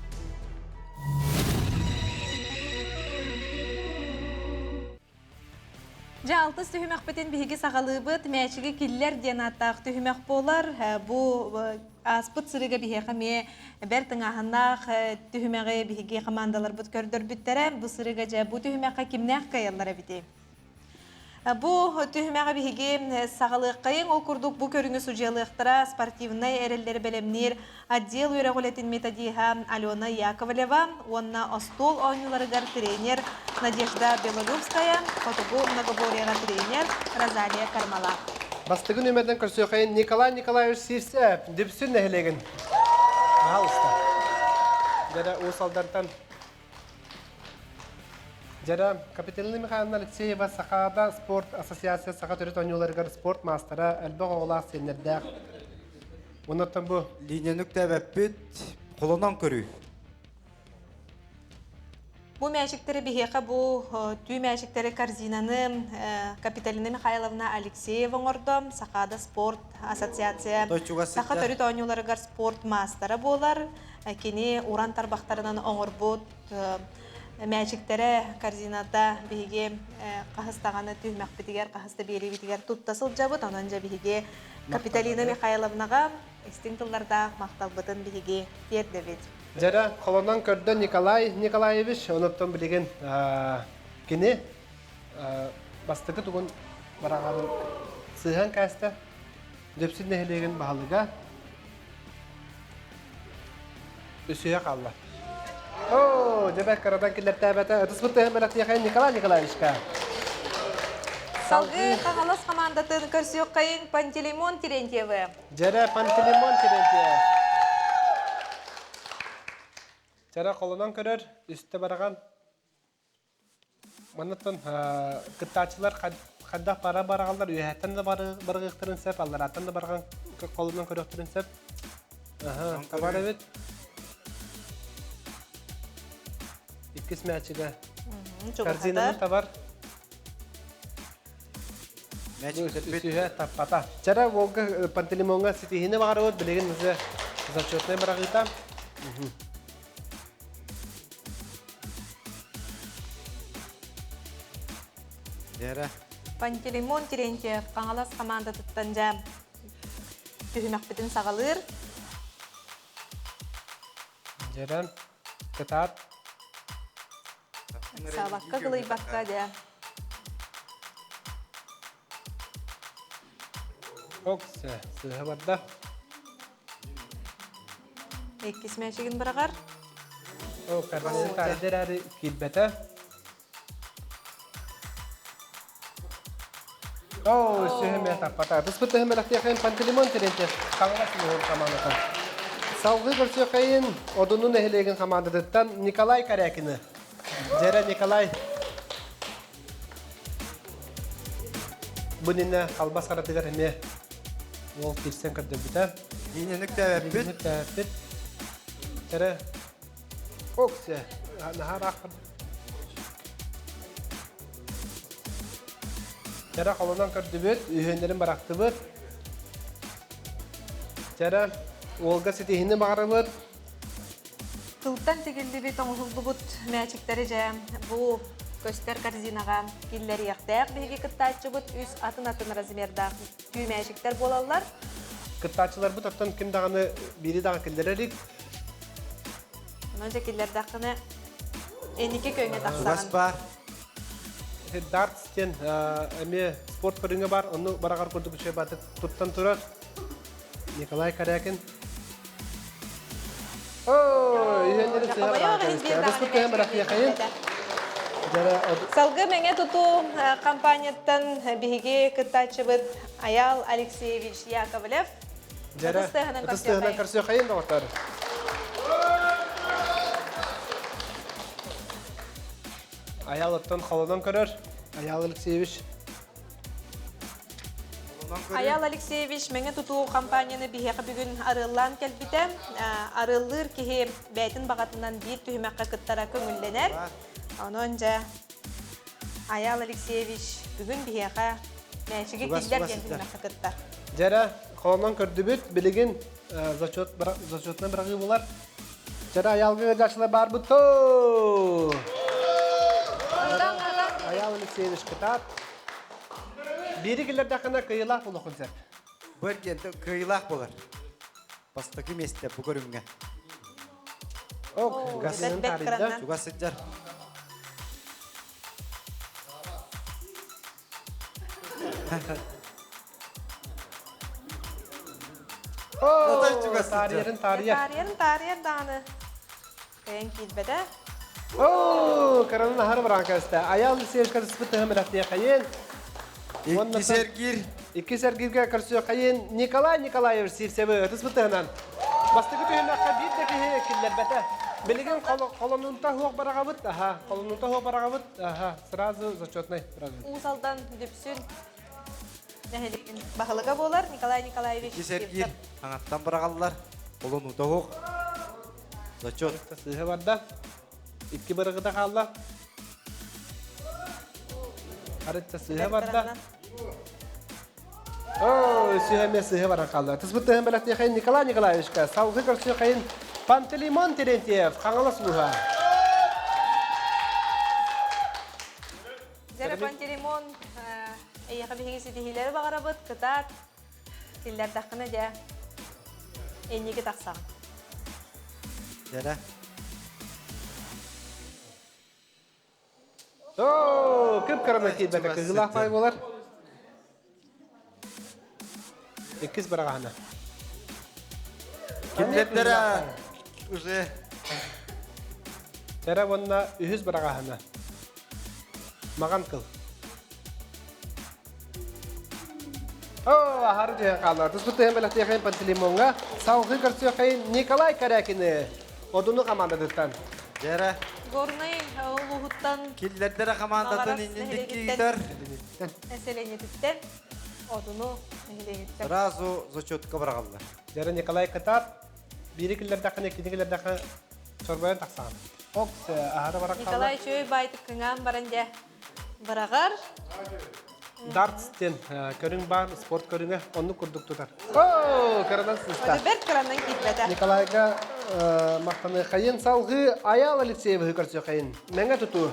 Дьэ, алтыс түһүмэхпитин биһиги саҕалыыбыт. Мээчиги киллэр диэн ааттаах түһүмэх буолар. Бу ааспыт сырыыга биһиэхэ эмиэ бэрт тыҥааһыннаах түһүмэҕи биһиги хамаандаларбыт көрдөрбүттэрэ. Бу сырыыга дьэ бу түһүмэххэ кимнээх кыайаллар эбитий? Бу түһүмэҕи биһиги саҕалыаххайыҥ. Ол курдук бу көрүҥү судьуйалыахтара спортивнай эрэллэри бэлэмниир отдел үөрэх үлэтин методиһа Алена Яковлева уонна остуол оонньууларыгар тренер Надежда Белолюбская, хотугу многоборьеҕа тренер Розалия Кармала. Бастакы нүөмэрдэн көрсүөххэйин Николай Николаевич Сивцев, Дүпсүн нэһилиэгин. Пожалуйста. Дьэрэ Уус Алдантан Дьэрэ Капиталина Михайловна Алексеева Сахаада спорт ассоциация саха төрүт оонньууларыгар спорт маастара, элбэх оҕолоох сиэннэрдээх. Оннуттан бу Линияны үктээбэппит, холонон көрүү. Бу мээчиктэри биһиэхэ бу түү мээчиктэри корзинаны Капиталина Михайловна Алексеева оҥордо. Сахаада спорт ассоциация саха төрүт оонньууларыгар спорт маастара буолар. Кини уран тарбахтарынан оҥорбут мээчиктэрэ корзината биһиги хаһыс даҕаны түһүмэхпитигэр, хаһыс да биэриибитигэр тутта сылдьабыт. Онон дьэ биһиги Капиталина Михайловнаҕа истиҥ тыллардаах махталбытын биһиги тиэрдэбит. Дьэрэ, холонон көрдө Николай Николаевич, онуттан билигин кини бастакы тугун бараҕарын сыһан кээстэ. Дүпсүн нэһилиэгин баһылыга үсүһэ хаалла. Оо, дьэбэ кырадан киллэртээбэтэ. Ытыспыт тыһын бэлэхтиэхэйин Николай Николаевичка. Салгыы Хаҥалас хамаандатын көрсүөххэйин Пантелеймон Терентьевы. Дьэрэ Пантелеймон Терентьев. Чара холонон көрөр, үстэ бараҕан. Манныттан кыттааччылар хайдах бара бараҕаллар, үөһэттэн да барыгыахтарын сөп, алларааттан да барҕан холунан көрүөхтэрин сөп. Табар эбит. Иккис мээчигэ. Корзинаны табар. Үсүһэ таппата. Чара Волга Пантелеймоҥҥа ситиһиини баҕарабыт, билигин зачетнай быраҕыыта. Вера. Пантелеймон Терентьев Хаҥалас хамаандатыттан дьэ түһүмэхпитин саҕалыыр. Дьэрэн, кытаат. Саабакка кылыйбакка дьэ. Ок, сыһа барда. Иккис мээчигин быраҕар. О, корзина тардыр эрээри киирбэтэ. Оо, сүһүмэ таппата. Быспыт тыһымэлэхтиэхэйин Пантелеймон Терентьев Хаҥалас улууһун хамаандата. Салгыы көрсүөххэйин Одуну нэһилиэгин хамаандатыттан Николай Корякины. Дьэрэ Николай Бу иннинэ халбас харатыгар эмиэ уол киирсэн көрдөрбүтэ. Иинэнүк тээбэппит. Иинэнүк тээбэппит. Эрэ Оксе наһаа ыраах Чэрэ холонон көрдүбүт, үһүөннэрин барахтыбыт. Чэрэ уолга ситиһини баҕарабыт. Тылтан тигиллибит, оҥоһуллубут мээчиктэри дьэ бу көстөр корзинаҕа киллэриэхтээх биһиги кыттааччыбыт үс атын-атын размердаах түү мээчиктэр буолаллар. Кыттааччыларбыт оттон ким даҕаны биири даҕаны киллэрэ илик. Онон дьэ киллэрдэххинэ инники күөҥҥэ Чугас тахсаҕын. баар. Дартс диэн эмиэ спорт көрүҥэ бар, онну бараҕар курдук үчүгэй баатык туттан турар. Николай Корякин. Салгы Мэҥэ тутуу компанияттан биһиги кыттааччыбыт Аял Алексеевич Яковлев. Дьэрэ, ытыс тыаһынан көрсүөххэйин доҕоттор. Аял оттон холонон көрөр. Аял Алексеевич. Аял Алексеевич Мэҥэ тутуу компанияны биһиэхэ бүгүн арыаллаан кэлбитэ. Арыаллыыр киһи бэйэтин баҕатынан биир түһүмэххэ кыттара көҥүллэнэр. Онон дьэ Аял Алексеевич бүгүн биһиэхэ мээчиги киллэр диэн түһүмэххэ кыттар. Дьэрэ, холонон көрдүбүт, билигин зачет зачетнай быраҕыы булар. Дьэрэ Аялга ыалдьааччылар баарбыт тоо! Аял Алексеевич кытаат. Биири киллэрдэххинэ кыайыылаах буолуоххун сөп. Бу эргиэнтэ кыайыылаах буолар. Бастакы миэстэ бу көрүҥҥэ. Ок, гасынан таарыйда. Чугас сылдьар. Оо, таарыйарын таарыйар. Таарыйарын таарыйар даҕаны. Кыайан киирбэтэ. Оо, каранын аһары баран кэстэ. Аял Алексеевичка ыспыт мэлэхтиэхэйин. Икки сэргиир. Икки сэргииргэ көрсүөххэйин Николай Николаевич Сивцевы ытыспытыһынан. Бастакы түһүмэххэ биир да киһи киллэрбэтэ. Билигин холонунта хуох бараҕабыт, аха, холонунта хуох бараҕабыт, аха, сразу зачетный. Уус Алдан Дүпсүн нэһилиэгин баһылыга буолар Николай Николаевич Икки сэргиир аҥаттан быраҕаллар. Холонуута суох. Зачет. Сыыһа барда. Икки бырыгыта хаалла. Арытта сыыһа барда. Оо, сыыһа эмиэ сыыһа баран хаалла. Тыспыттыһын бэлэхтиэхэйин Николай Николаевичка, салгыы көрсүөххэйин Пантелеймон Терентьев, Хаҥалас улууһа. Дьэрэ Пантелеймон, эйиэхэ биһиги ситиһиилэри баҕарабыт, кытаат, Киллэрдэххинэ дьэ, инники тахсаҕын. Дьэрэ. Оо, кып-кыранан киирбэтэ кыһыылаах баай буолар. Иккис быраҕаһына. Киллэрдэрэ уже. Тэрэ уонна үһүс быраҕаһына. Маҕан кыл. Оо, аһары түһэн хаалла. Туспут бэлэхтиэхэйин Пантелеймоҥҥа, салгыы көрсүөххэйин Николай Корякины Одуну командатыттан. Дьэрэ. Горнай улууһуттан Киллэрдэрэ хамаандатын иннин диккиитэр. Нэселениетиттэн Одуну нэһилиэгиттэн. Сразу зачетка быраҕаллар. Дьэрэ Николай кытаат. Биири киллэрдэххинэ, иккини киллэрдэххэ чорбойон тахсаҕын. Ок, аһары баран хаалла. Николай үчүгэй баайтык кыҥаан баран дьэ быраҕар. Дартс диэн көрүҥ баар, спорт көрүҥэ оннук курдук тутар. Оо, кыранан сыста. Бэрт кыранан киирбэтэ. Николайга махтаныахайын салгыы Аял Алексеевиһы көрсүөхайын. Мэҥэ тутуу.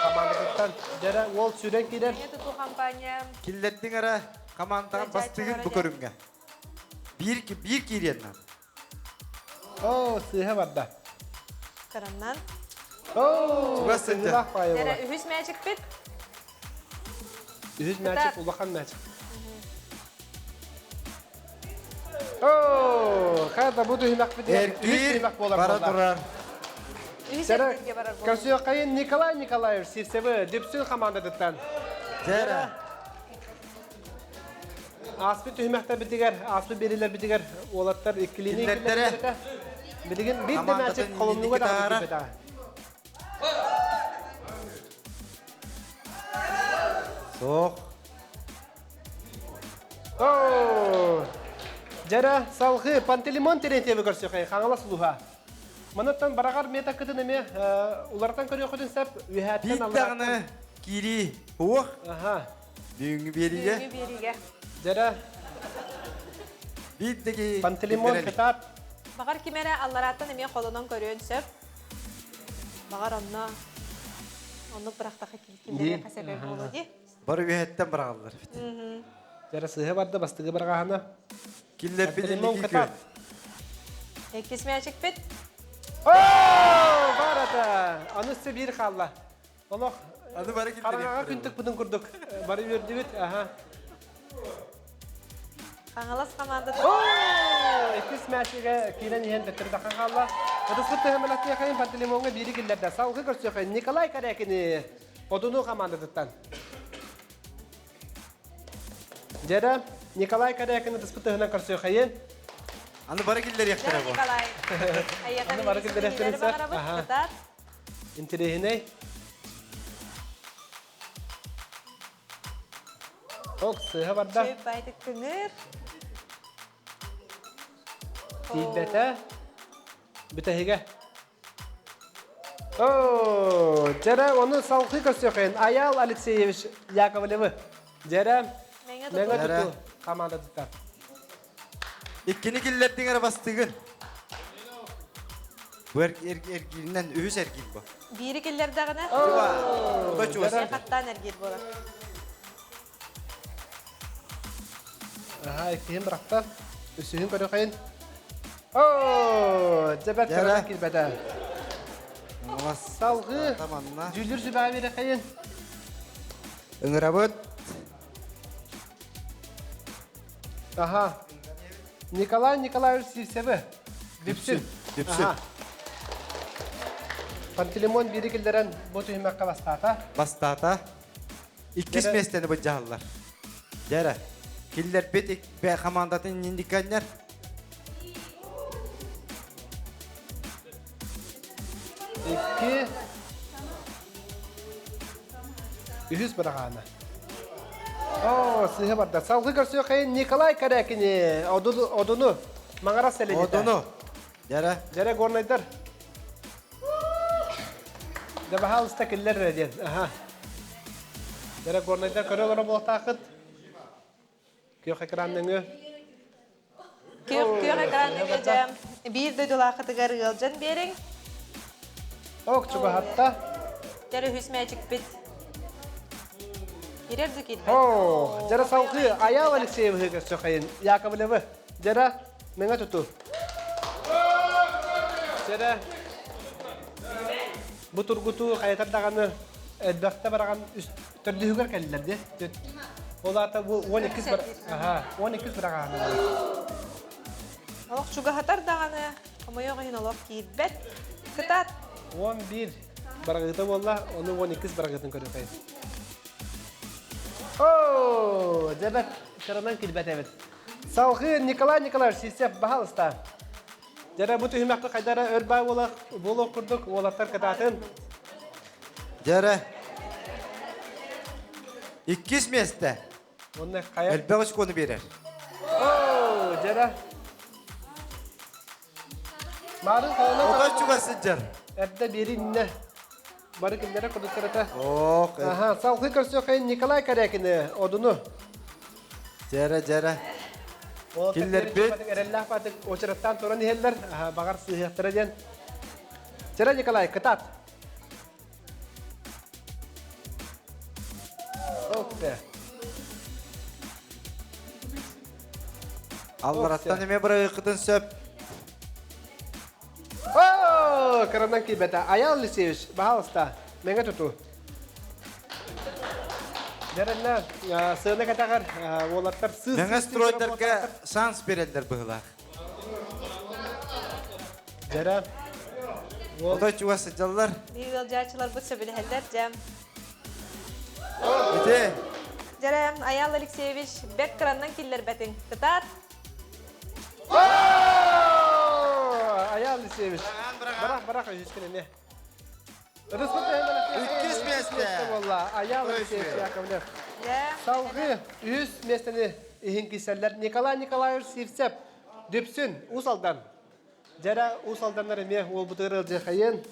Хамаандатыттан дьэрэ уол сүүрэн киирэр. Мэҥэ тутуу компания. Киллэрдиҥ эрэ хамаандаҕын бастыгын бу көрүҥҥэ. Биир, биир киириэн наада. Оо, сыыһа барда. Кыраннан. Оо, Чугас сылдьар. сыһыылаах баайы Эрэ буолар. үһүс мээчикпит. Үһүс мээчик улахан мээчик. Оо, хайа бу түһүмэхпит үһүс Эргиир түһүмэх буолар бара буолла. турар. Үһүс Сэрэ, эргииргэ барар буолла. көрсүөххэйин Николай Николаевич Сивцевы Дүпсүн хамаандатыттан. Дьэрэ. Ааспыт түһүмэхтэрбитигэр, ааспыт биэриилэрбитигэр уолаттар иккилиини Киллэрдэрэ. Билигин биир да мээчик холонууга даҕаны киирбэтэҕэ. Суох. Оо! Дьэрэ, салгыы Пантелеймон Терентьеви көрсүөхэй, Хаҥалас улууһа. Манаттан бараҕар метакытын эмиэ уларытан көрүөххүтүн сөп, үөһээттэн Биир даҕаны киирии суох. Аха. Бүгүҥҥү биэриигэ. Бүгүҥҥү биэриигэ. Дьэрэ. Биир дэги Пантелеймон кытаат. Баҕар ким эрэ алларааттан эмиэ холонон көрүөн сөп. Баҕар онно оннук бырахтаха киллэриэххэ сөбө буолуо дии. Бары үөһэттэн быраҕаллар эбит. Дьэрэ сыыһа барда бастыгы быраҕаһына. Киллэрбит Пантелеймон инники кытаат. күөн. Иккис мээчикпит. Оо, бар ата. Аны өссө биир хаалла. Олох Аны бары хараҥаҕа күн тыкпытын курдук бары үөрдүбүт. Аха. Хаҥалас хамаандата. Иккис мээчигэ киирэн иһэн төттөрү таххан хаалла. Ытыспыт тыһымалаттыахайын Пантелеймоҥҥа биири киллэрдэ. Салгыы көрсүөххэ Николай Корякины Одуну хамаандатыттан. Дьэрэ, Николай Корякины ытыспыт тыһынан көрсүөххэйин. Аны бары киллэриэхтэрэ бу. Николай. Аны бары киллэриэхтэрин сөп. Кытаат. Интэриэһинэй. Ок, сыыһа барда. Чөй байтык кыҥыр. Тиийбэтэ. Бүтэһигэ. О, дьэрэ, ону салгыы көрсүөххүн. Аял Алексеевич Яковлевы. Дьэрэ, Мэҥэ тутуу хамаандатыттан. Иккини киллэрдиҥ эрэ бастыгын. Бу эргииринэн үһүс эргиир бу. Биири киллэрдэҕинэ, хаттаан эргиир буолар. Аха, иккиһин бырахта. Үсүһүн көрүөххайын. Оо, дьэбэт көрөн киирбэтэ. Салгыы дьүүллүүр сүбэҕэ биэрэххайын. Ыҥырабыт. Аха. Николай Николаевич Сивцевы. Дүпсүн. Дүпсүн. Пантелеймон биири киллэрэн бу түһүмэххэ бастаата. Бастаата. Иккис миэстэни былдьаһаллар. Дьэрэ, киллэрбит хамаандатын индиканнар. Икки. Үһүс быраҕаана. Оо, сыыһа барда. Салгыы көрсүөххэйин Николай Корякини Одуну Маҥара сэлиэнньэтэ. Одуну. Дьэрэ. Дьэрэ горнайдар. Дьэ, баһаалыста киллэр эрэ диэн. Аха. Дьэрэ горнайдар көрө олоро буолтаахыт. Күөх экран нөҥүө. Күөх күөх экран нөҥүө дьэ биир дойдулаахытыгар ыалдьан биэриҥ. Ок, чугаһатта. Дьэрэ үһүс мээчикпит. Кирэр да киирбэт. О, дьэрэ салгыы Аял Алексеевыһы көрсөхайын Яковлевы. Дьэрэ мэҥэ туту. Дьэрэ бу тургутуу хайатар даҕаны элбэхтэ бараҕан төрдүһүгэр кэллилэр дии. Ол аата бу 12 бар аха 12 быраҕааны. Олох чугаһатар даҕаны, хомойуох иһин олох киирбэт. Кытаат. 11 бараҕыыта буолла, ону 12 бараҕыытын көрүөхэй. Оо, дьэбэт кыранан киирбэт эбит. Салгыы Николай Николаевич Сивцев баһалыста. Дьэрэ бу түһүмэххэ хайдара өр баа буолуох курдук уолаттар кытаатын. Дьэрэ. Иккис миэстэ. Уонна хайа? Элбэх очкону биэрэр. Оо, дьэрэ. Марын холоно Отой чугас сылдьар. Эрдэ биэриннэ. Бары кинилэрэ курдуктарата. Ок. Аха, салгыы көрсүөххэйин Николай Корякины, Одуну. Дьэрэ, дьэрэ. Киллэрбит. Эрэллээх баатык очераттаан туран иһэллэр. Баҕар сыыһыахтара диэн. Дьэрэ Николай, кытаат. Окте. Аллараттан эмиэ бырайыаккытын сөп. О, кыранан киирбэтэ. Аял Алексеевич, баһаалыста, мэҥэ туту. Дьэрэннэ, сыана кэтэҕэр уолаттар сыыс... Мэҥэ стройдарга шанс берэллэр быһылаах. Дьэрэ. Отой чугас сылдьаллар. Биир ыалдьааччыларбыт сөбүлэһэллэр дьэ. Ити. Дьэрэ, Аял Алексеевич, бэрт кыраннан киллэрбэтиҥ. Кытаат. Аял Алексеевич. Барах, барах, үһүскүн эмиэ. Иккис миэстэ. буолла. Аял Алексеевич Яковлев. Салгыы үһүс миэстэни иһин киирсэллэр Николай Николаевич Сивцев, Дүпсүн, Уус Алдан. Дьэрэ Уус Алданнар эмиэ уолбутугар ыалдьыахайын.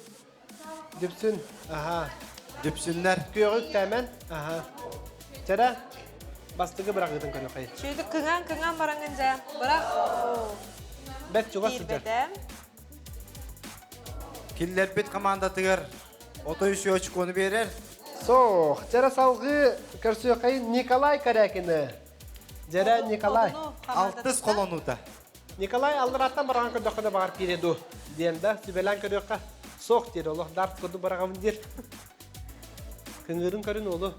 Дүпсүн, аха. Дүпсүннэр. Күөҕү үктээмэн, аха. Дьэрэ бастакы быраҕыытын көрүөхэй. Шүйдүк кыҥаан-кыҥаан бараҥын дьэ. Бырах. Бэрт чугас сылдьар. Киллэрбит командатыгар отой үс очкону биэрэр. Соох, дьэрэ салгыы көрсүөххэйин Николай Корякины. Дьэрэ Николай. Алтыс холонуута. Николай аллараттан бараҕан көрдөххүнэ баҕар киириэ дуу диэн да сүбэлээн көрүөххэ суох диир олох дарт курдук бараҕабын диир. Кыҥыырын көрүн уолу.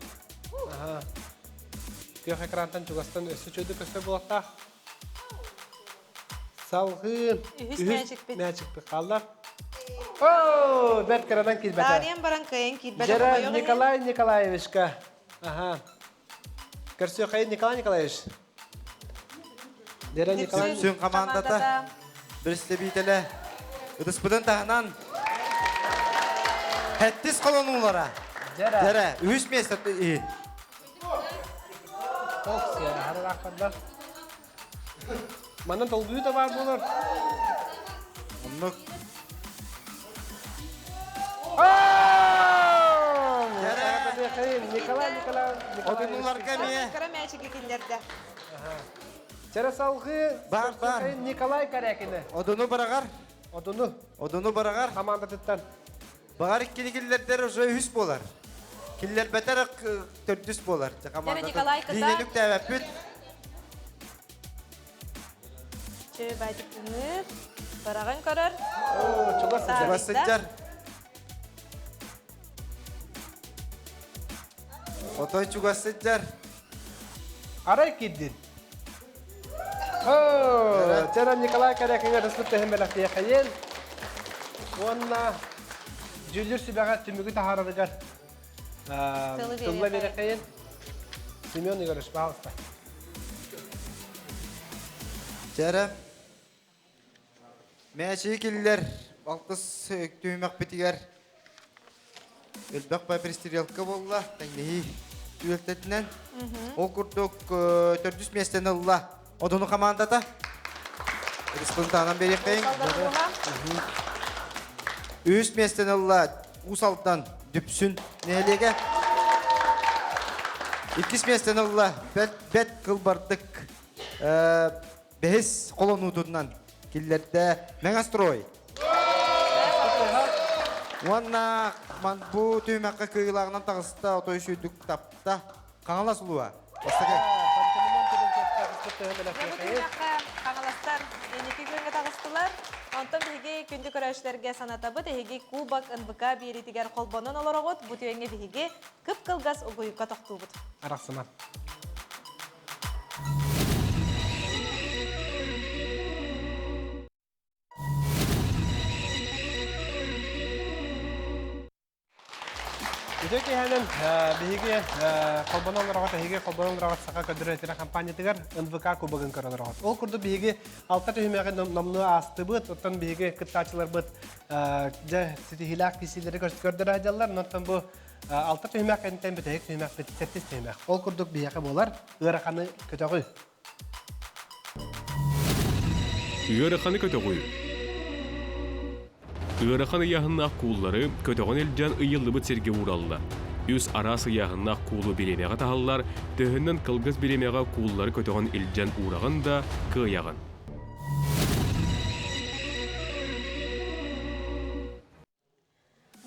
Аха. Күөх экрантан чугастан өссө чөйдүк көстөр буолуохтаах. Салгыы үһүс мээчикпит. Мээчикпит хаалла. Оо, бэрт кыранан киирбэтэ. Таарыйан баран кыайан киирбэтэ. Дьэрэ Николай Николаевичка. Аха. Көрсүөххэйин Николай Николаевич. Дьэрэ Николай Сүн командата представителэ ытыспытын таһынан Хэттис колонуулара. Дьэрэ. Дьэрэ, үһүс миэстэ иһин. Ок, аһарар Манна долгуйуу да баар буолар. Оннук. Николай Николай Одунуларга эмиэ. Кыра мээчиги кинилэрдэ. Чэрэ салгыы Бар, бар. Николай Корякина. Одуну быраҕар. Одуну. Одуну быраҕар. Хамаандатыттан. Баҕар иккини киллэрдэр уже үһүс буолар. Киллэрбэтэр төрдүс буолар. Николай кыта. Лиинени үктээбэппит. Чү байтыктыныр. Бараҕын көрөр. Чугас Чугас сылдьар. Отой чугас сылдьар. Арай кирдин. Чэрэ Николай Корякиҥа рыспыт төһөн бэлэхтиэхэйин уонна дьүүллүүр сүбэҕэ түмүгү таһаарарыгар тылла биэрэхэйин. Семен Егорович, пожалуйста. Чэрэ Мээчиги киллэр алтыс түһүмэхпитигэр элбэх пристрелка буолла, тэҥнэһии түөлтэтинэн. Ол курдук төрдүс миэстэни ылла Одуну хамаандата. Республиканан биэриэххэйиҥ. Үһүс миэстэни ылла Уус Алдан Дүпсүн нэһилиэгэ. Иккис миэстэни ылла Бэт Бэт Кылбардык Бэһис холонуутунан киллэрдэ Мэҥэ-Строй. Уонна бу түһүмэххэ кыайыылааҕынан таҕыста, отой сүүрдүк тапта. Хаҥалас улууһа. Бастакы. Бу түһүмэххэ хаҥаластар инники күөҥҥэ таҕыстылар. Онтон биһиги күндү көрөөччүлэргэ санатабыт, эһиги Кубок НВК биэриитигэр холбонон олороҕут. Бу түгэҥҥэ биһиги кып-кылгас угуйукка тохтуубут. Арахсыман. Үтүө киэһэнэн биһиги холбонон олороҕут, эһиги холбонон олороҕут саха көрдөрөр этэрэ компаниятыгар НВК кубогын көрөн олороҕут. Ол курдук биһиги алта түһүмэҕи номнуо аастыбыт, оттон биһиги кыттааччыларбыт дьэ ситиһиилээх киирсиилэри көрдөрө сылдьаллар. Онтон бу Алта түһүмэх кэнниттэн бүтэһик түһүмэхпит сэттис түһүмэх. Ол курдук биһиэхэ буолар ыараханы көтөҕүү. Ыараханы көтөҕүү. Ыарахан ыйааһыннаах кууллары көтөҕөн илдьэн ыйыллыбыт сиргэ уураллар. Үс араас ыйааһыннаах куулу бириэмэҕэ таһаллар, төһөннөн кылгас бириэмэҕэ кууллары көтөҕөн илдьэн уураҕын да кыайаҕын.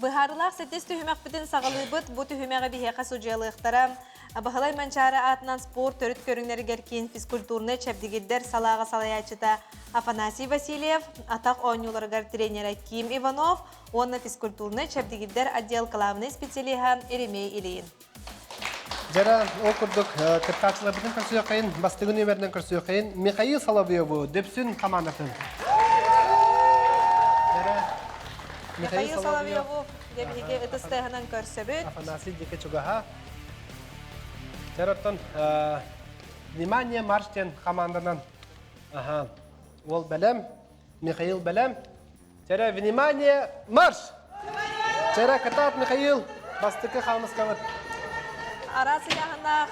Быһаарыылаах сэттис түһүмэхпитин саҕалыыбыт. Бу түһүмэҕи биһиэхэ судьуйалыахтара Баһылай Манчаары аатынан спорт төрүт көрүҥнэригэр киин физкультурнай чэбдигирдэр салааҕа салайааччыта Афанасий Васильев, атах оонньууларыгар тренерэ Ким Иванов уонна физкультурнай чэбдигирдэр отдел главнай специалиһа Еремей Ильин. Дьара, ол курдук кыттааччыларбытын көрсүөххэйин, бастыҥы нүөмэринэн көрсүөххэйин Михаил Соловьеву Дөпсүн хамаандатын. Дьара, Михаил Соловьеву биһиги ытыс тыаһынан көрсөбүт. Афанасий диэки чугаһа. Дьара, оттон Внимание, марш диэн хамаанданан аха, уол бэлэм, Михаил бэлэм. Чэрэ, внимание, марш! Чэрэ, кытаат, Михаил, бастакы хаамыскабыт. Араас ыйааһыннаах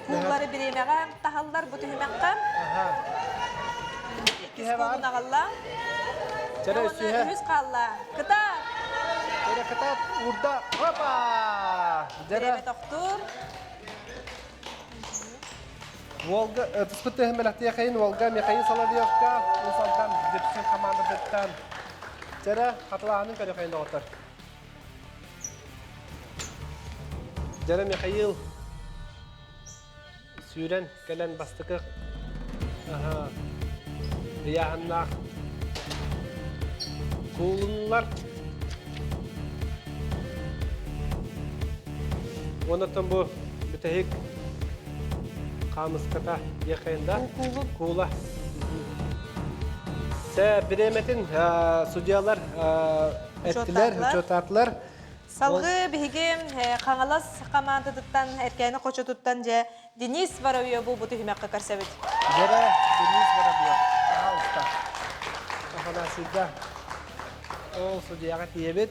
кууллары бириэмэҕэ таһаллар бу түһүмэххэ. Иккис куулун аҕалла. Чэрэ, үсүһэ. Үһүс хаалла. Кытаат! Чэрэ, кытаат, уурда. Опа! Бириэмэ тохтуур. Волга ытыспыт тыһын бэлэхтиэхэйин Волга Михаил Соловьевка Уус Алдан Дүпсүн хамаандатыттан Чэрэ хатылааһынын көрүөххэйин доҕоттор. Дьэрэ Михаил сүүрэн кэлэн бастакы ыйааһыннаах куулуннулар. Уоннаттан бу бүтэһик хаамыската диэххэйин да куула. Сэ бириэмэтин судьялар эттилэр, учуоттаатылар. Салгыы биһиги Хаҥалас хамаандатыттан Эркээни хочотуттан дьэ Денис Воробьеву бу түһүмэххэ көрсөбүт. Дьэрэ Денис Воробьев. Пожалуйста. Афанасийга. Ол судьяҕа тиийэбит.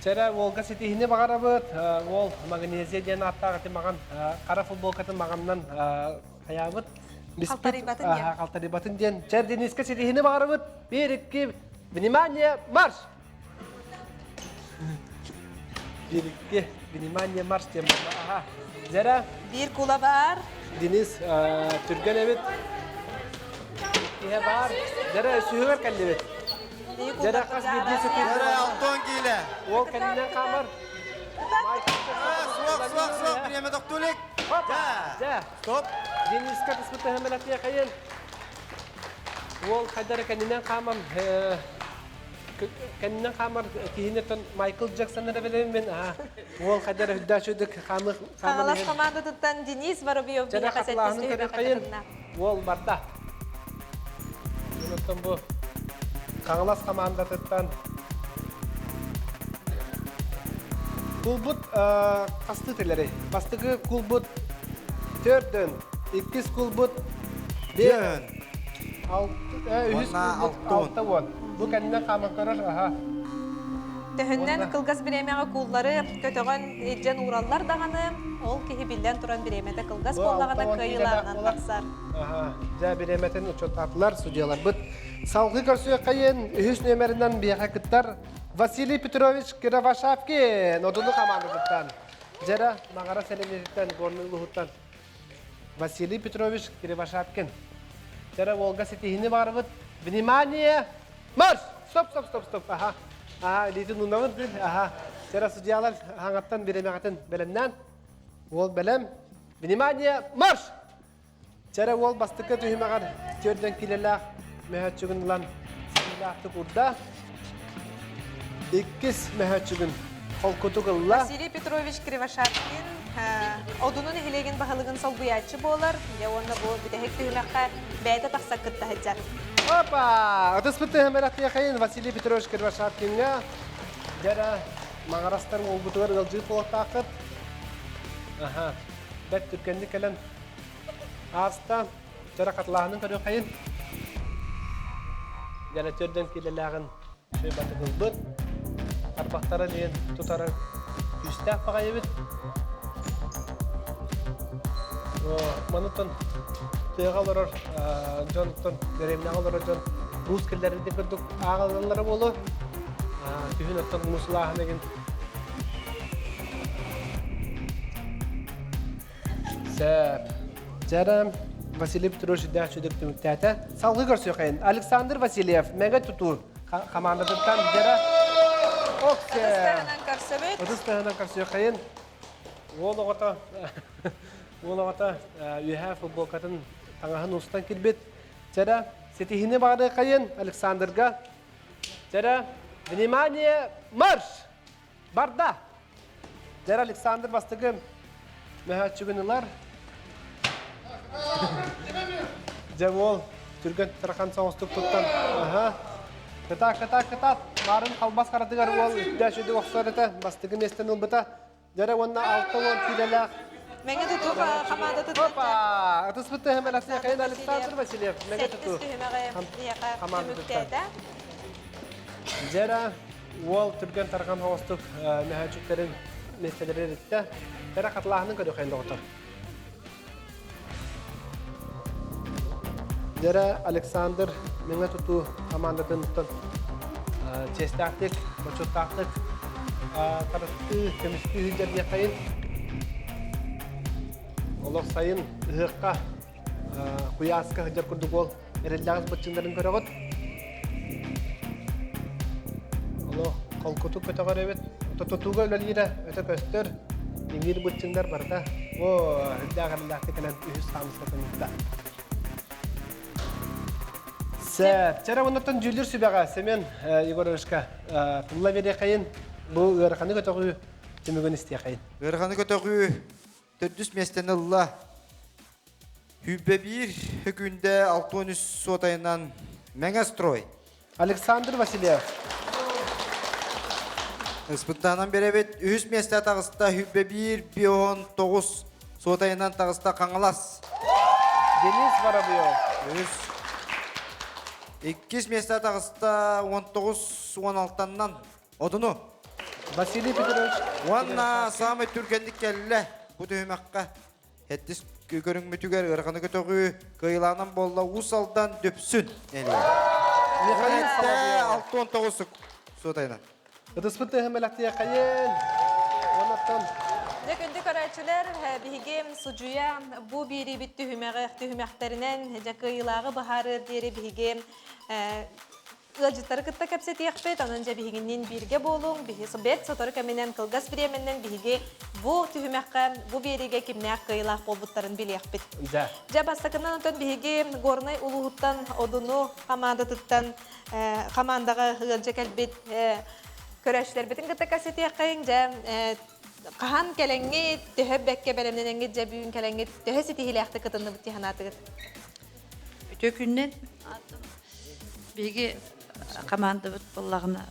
Чэрэ уолга ситиһини баҕарабыт. Уол магнезия диэн ааттаах ити маҕан хара футболкатын маҕанынан хайаабыт. Халтарыйбатын диэн. Халтарыйбатын диэн. Чэр Дениска ситиһини баҕарабыт. Биир, икки, внимание, марш! Биир, икки, внимание, марш диэн буолла. Аха. Зера. Биир кула бар. Денис түргэн эбит. Иккиһэ бар. Зера үсүһүгэр кэллибит. Дьэрэ хас биирдии сөкүүн. Дьэрэ Алтон киилэ. Уол кэннинэн хаамар. Суох, суох, суох, бириэмэ тохтуу илик. Дьэ. Стоп. Дениска тыспыт төһөмөлөтүө хайын. Уол хайдара кэннинэн хааман кэннинэн хаамар киһинеттен Майкл Джексон эрэ билэбин мен. Уол хайдара үрдээчүдүк хаамы Хаҥалас командатыттан Денис Воробьев биһиэхэ сэттис түһүмэххэ кытынна. Уол барда. Онтон бу Хаҥалас командатыттан кулбут хасты телери. Бастакы кулбут төрдөн, иккис кулбут биэн, үһүс кулбут алта уон. Бу кэннэ хааман көрөр, аха. Төһөннөн кылгас бириэмэҕэ кууллары көтөҕөн илдьэн уураллар даҕаны, ол киһи биллэн туран бириэмэтэ кылгас буоллаҕына кыайыылааҕынан тахсар. Дьэ бириэмэтин учуоттаатылар судьуйаларбыт. Салгыы көрсүөххэйин үһүс нүөмэринэн биэхэ кыттар Василий Петрович Кировашапкин Одуну хамаандатыттан. Дьэрэ Маҕара сэлиэнньэтиттэн Горный улууһуттан Василий Петрович Кривошапкин. Дьэрэ Волга ситиһини баарбыт. Внимание! Марш! Стоп, стоп, стоп, стоп. Аха. Аха, илиитин уунабын. Аха. Дьэрэ судьялар хаҥаттан бириэмэҕитин бэлэмнээн. Уол бэлэм. Внимание! Марш! Чэрэ уол бастакы түһүмэҕэр түөрдэн киилэлээх мөһөөччүгүн ылан силиилээхтик уурда. Иккис мөһөөччүгүн холкутук ылла. Василий Петрович Кривошапкин Одуну нэһилиэгин баһылыгын солбуйааччы буолар. Дьэ уонна бу бүтэһик түһүмэххэ бэйэтэ тахса кытта сылдьар. Опа! Ытыспыт түһүмэхтиэхэйин Василий Петрович Кривошапкиҥҥа дьэрэ маҥарастар уолбутугар ыалдьыыт буолуохтааххыт. Аха. Бэрт түргэнник кэлэн Ааста, чара хатылааһынын көрүөххэйин. Дьэ төрдөн киилэлээҕин шөйбатык ылбыт. Тарбахтара диэн тутара күүстээх баҕайыбыт. Манытан тыаҕа олорор дьонтон, дэриэбинэҕэ олорор дьон муус киллэрэрдик курдук ааҕаллара буолуо. Күһүн оттон муус улааһын игин Сөп. Дьэрэ Василий Петрович үрдээх чүдүк түмүктээтэ. Салгыы көрсүөххэйин. Александр Васильев Мэҥэ тутуу хамаандатыттан дьэрэ Оксе. Ытыс таһынан көрсөбүт. Ытыс таһынан көрсүөххэйин. Уол оҕото уол оҕото үөһээ футболкатын таҥаһын устан кирбит. Дьэрэ ситиһини баҕарыаххайын Александрга. Дьэрэ внимание марш! Барда! Дьэр Александр бастакы мөһөөччүгүн ылар. Дьэ уол түргэн тарахан соҕустук туттан. Аха. Кытаат, кытаат, кытаат. Марын халбас харатыгар уол үстэ сүдүк охсор этэ. Бастакы миэстэни ылбыта. Дьэрэ уонна 60 киилэлээх Мэҥэ тутуу хамаандатын Опа! Ытыспыт төһөмөлөсүө Александр Васильев Мэҥэ тутуу хамаандатыттан. Дьэрэ Уол түргэн тарҕан оҕостук мөһөөччүктэрин миэстэлэри эриттэ. Кэрэ хатылааһынын көрүөххэйин доҕоттор. Дьэрэ Александр Мэҥэ тутуу хамаандатыттан чиэстээхтик, бочуоттаахтык тарыттыы, көмүскүү сылдьар диэххэйин. Олох сайын ыһыахха куйааска сылдьар курдук уол эрэллээх быччыҥнарын көрөҕүт. Олох холкутук көтөҕөр эбит. Тутууга үлэлиирэ өтө көстөр. Иҥиир быччыҥнар барыта о үрдээх эрэллээхтик кэлэн үһүс хаамыскатын ыытта. Сөп. Чэрэ оннуттан дьүүллүүр сүбэҕэ Семен Егоровичка тылла биэриэхэйин бу ыараханы көтөҕүү түмүгүн истиэхэйин. Ыараханы көтөҕүү төрдүс миэстэни ылла. Сүүрбэ биир өкүүндэ 63 суотайынан Мэҥэ строй. Александр Васильев. Ыспыттаанан биэрэбит. Үһүс миэстэ таҕыста сүүрбэ биир бион тоҕус суотайынан таҕыста Хаҥалас. Денис Воробьев. Үһүс. Иккис миэстэ таҕыста 19 16-нан Одуну. Василий Петрович. Уонна саамай түргэнник кэллэ бу түһүмэххэ. Хэттис көрүҥмүтүгэр ыараханы көтөҕүү кыайылаанан буолла Уус Алдан Дүпсүн нэһилиэгэ. Михаил Соловьев. 69 суотайынан. Ытыспыт тыаһын бэлэхтиэххэйин. Уоннаттан Дьэ күндү көрөөччүлэр, биһиги судьуйа бу биэриибит түһүмэҕи түһүмэхтэринэн дьэ кыайыылааҕы быһаарыар диэри биһиги ыалдьыттары кытта кэпсэтиэхпит, онон дьэ биһигинниин бииргэ буолуҥ, биһи бэрт сотору кэминэн кылгас бириэмэннэн биһиги бу түһүмэххэ, бу биэриигэ кимнээх кыайыылаах буолбуттарын билиэхпит. Дьэ. Дьэ бастакынан онтон биһиги Горнай улууһуттан Одуну хамаандатыттан хамаандаҕа ыалдьа кэлбит көрөөччүлэрбитин кытта кэпсэтиэххэйиҥ. Дьэ хаһан кэлэҥҥит, төһө бэккэ бэлэмнэнэҥҥит дьэ бүгүн кэлэҥҥит төһө ситиһиилээхтик кытынныбыт дии санаатыгыт? Үтүө күннэн биһиги командабыт буоллаҕына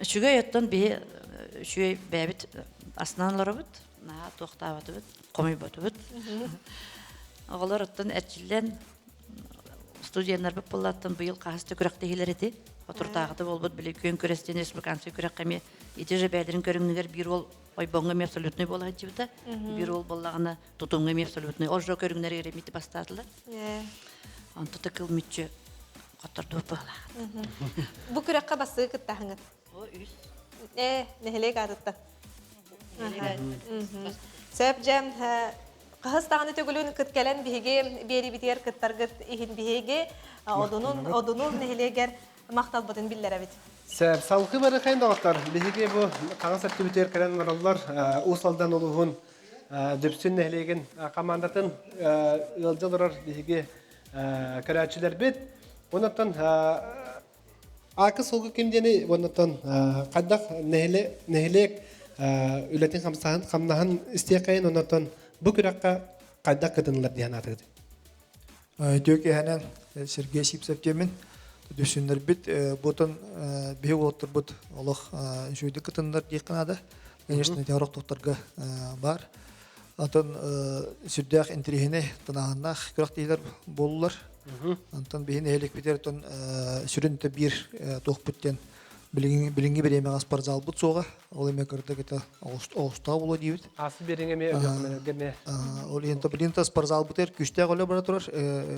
үчүгэй оттон биһи үчүгэй бэйэбит астынан олоробут наһаа туохтаабатыбыт хомуйботубут оҕолор оттон эрчиллэн студеннарбыт буоллаттан быйыл хаһыс да күрэхтэһиилэр ити отуртааҕыта буолбут били күөн күрэстиэн республиканскай күрэххэ эмиэ ити же бэйэлэрин көрүҥнүгэр биир уол ойбоҥҥо эмиэ абсолютный буола сылдьыбыта биир уол буоллаҕына тутуҥҥа эмиэ абсолютный ожо көрүҥнэригэр эмиэ бастаатылар онто да кыл мүччү хоттордубут быһалаах Бу күрэххэ бастыы кыттаһыҥыт. Э, нэһилиэк аатыттан. Сөп дьэ, хаһыс даҕаны төгүлүн кыт кэлэн биһиги биэрибитигэр кыттаргыт иһин биһиги одунун одунун нэһилиэгэр махталбытын биллэрэбит. Сөп, салгыы барыхайын доҕоттор, биһиги бу хаҥас өттүбүтүгэр кэлэн олороллор Уус Алдан улууһун Дүпсүн нэһилиэгин командатын ыалдьа олорор биһиги көрөөччүлэрбит. Оннуттан Аакы суолга ким диэни уоннаттан хайдах нэһилиэк үлэтин хамсаһын хамнаһын истиэххэйин оннуттан бу күрэххэ хайдах кытыннылар диэн аатыгыт. Үтүө киэһэнэн Сергей Сипсов диэмин дүсүннэрбит бутун биһи уолаттарбыт олох үчүгэйдик кытыннар диэххэ наада. Конечно, орох тохторго бар. Атын сүрдээх интириэһинэй тынааһыннаах күрэхтэһиилэр буоллулар. Онтон биһи нэһилиэкпитигэр оттон сүрүн биир туохпут диэн билиҥҥи билиҥҥи бириэмэҕэ спортзалбыт суоҕа. Ол эмиэ кырдык это оҕустаах буолуо диибит. Асы бириҥ эмиэ өлүөхмэнэргэ эмиэ. Ол иһин билигин та спортзалбытыгар күүстээх үлэ бара турар.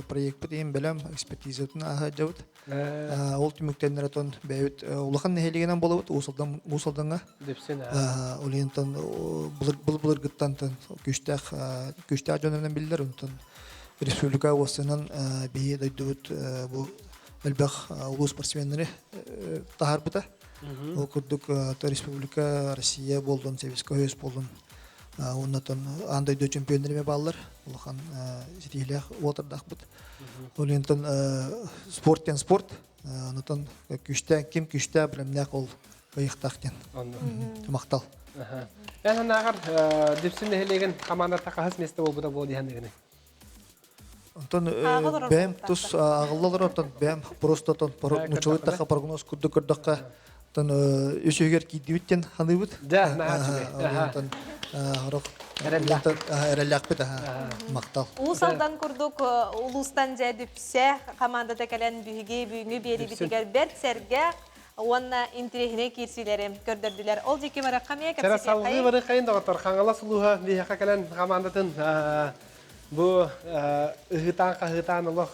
Проекпыт иһин бэлэм экспертизатын ааһа сылдьабыт. Ол түмүктэннэр отон бэйэбит улахан нэһилиэгинэн буолабыт Уус Алдан Уус Алдаҥҥа. Дүпсүн. Ол иһин былыр былыргыттан күүстээх күүстээх дьонунан биллэр. Онтон республика уоссанан биһи дойдубут бу элбэх улуу спортсменнары таһаарбыта. Ол курдук республика Россия буоллун, Советский Союз буоллун уоннатон аан дойду чемпионнары бааллар. Улахан ситиһиилээх уотардаахпыт. Ол иһин спорт диэн спорт. Онтон күүстээх ким күүстээх билимнээх ол кыайыахтаах диэн. Махтал. Эн санааҕар Дүпсүн нэһилиэгин хамаандата хаһыс миэстэ буолбута буол диһэн Онтон бэйэм тус аҕылла олорор, онтон бэйэм просто тон нучалыы тахха прогноз курдук көрдөххө, онтон үс үһүгэр киирдибит диэн саныыбыт. Да, наһаа Онтон орох эрэллээхпит махтал. Уус Алдан курдук улуустан дьэ Дүпсэ командата кэлэн биһиги бүгүҥҥү биэриибитигэр бэрт сэргэх уонна интириэһинэй киирсиилэри көрдөрдүлэр. Ол дьикки барахха эмиэ Чара салгыы барыхайын доҕоттор Хаҥалас улууһа биһиэхэ кэлэн командатын бу ыһыытаан-хаһыытаан олох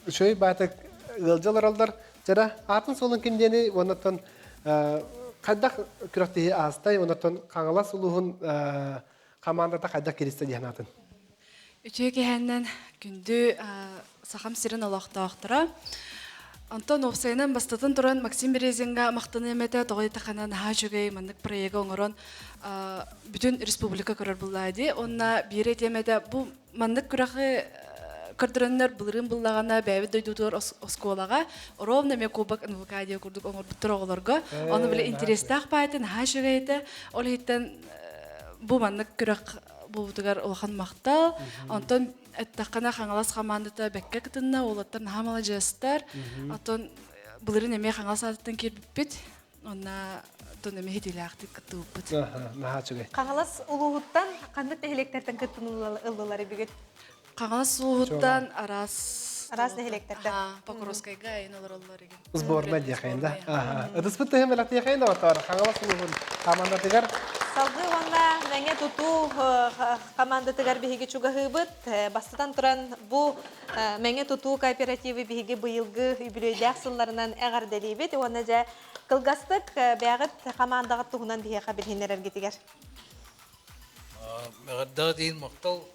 үчүгэй баатык ыалдьа олороллор. Чара аатын суолун ким диэни уоннаттан хайдах күрэхтэһии аастай уоннаттан Хаҥалас улууһун командата хайдах киристэ диэн аатын. Үтүө киһэннэн күндү Сахам сирин олохтоохторо. Онтон уопсайынан бастатан туран Максим Березинга махтаныам этэ, тоҕо диэтэххинэ наһаа үчүгэй маннык проегы оҥорон бүтүн республика көрөр буллаа дии. Уонна биир этиэм этэ, бу маннык күрэхи көрдөрөннөр былырыын буллаҕына бэйэбит дойдутугар оскуолаҕа ровно эмиэ кубок НВК диэн курдук оҥорбуттар оҕолорго. Ону били интэриэстээх баайта наһаа үчүгэй этэ. Ол иһиттэн бу маннык күрэх буолбутугар улахан махтал. Онтон эттэххинэ Хаҥалас хамаандата бэккэ кытынна, уолаттар наһаа маладьыастар. Оттон былырыын эмиэ Хаҥалас аатыттан киирбиппит. Онна оттон эмиэ хитиилээхтик кыттыбыппыт. Наһаа үчүгэй. Хаҥалас улууһуттан ханнык нэһилиэктэртэн кыттын ыллылар бүгүн? Хаҥалас улууһуттан араас. Араас нэһилиэктэртэн. Покровскайга айын олороллор игин. Сборная диэхэйин да. Ытыспыт тыһын бэлэхтиэхэйин да отоор Хаҥалас улууһун командатыгар. Салгыы уонна Мэҥэ тутуу командатыгар биһиги чугаһыыбыт. Бастатан туран бу Мэҥэ тутуу кооперативы биһиги быйылгы үбүлүөйдээх сылларынан эҕэрдэлиибит уонна дьэ кылгастык бэйэҕит хамаандаҕыт туһунан биһиэхэ билиһиннэрэргитигэр. Эҕэрдэҕит иһин махтал.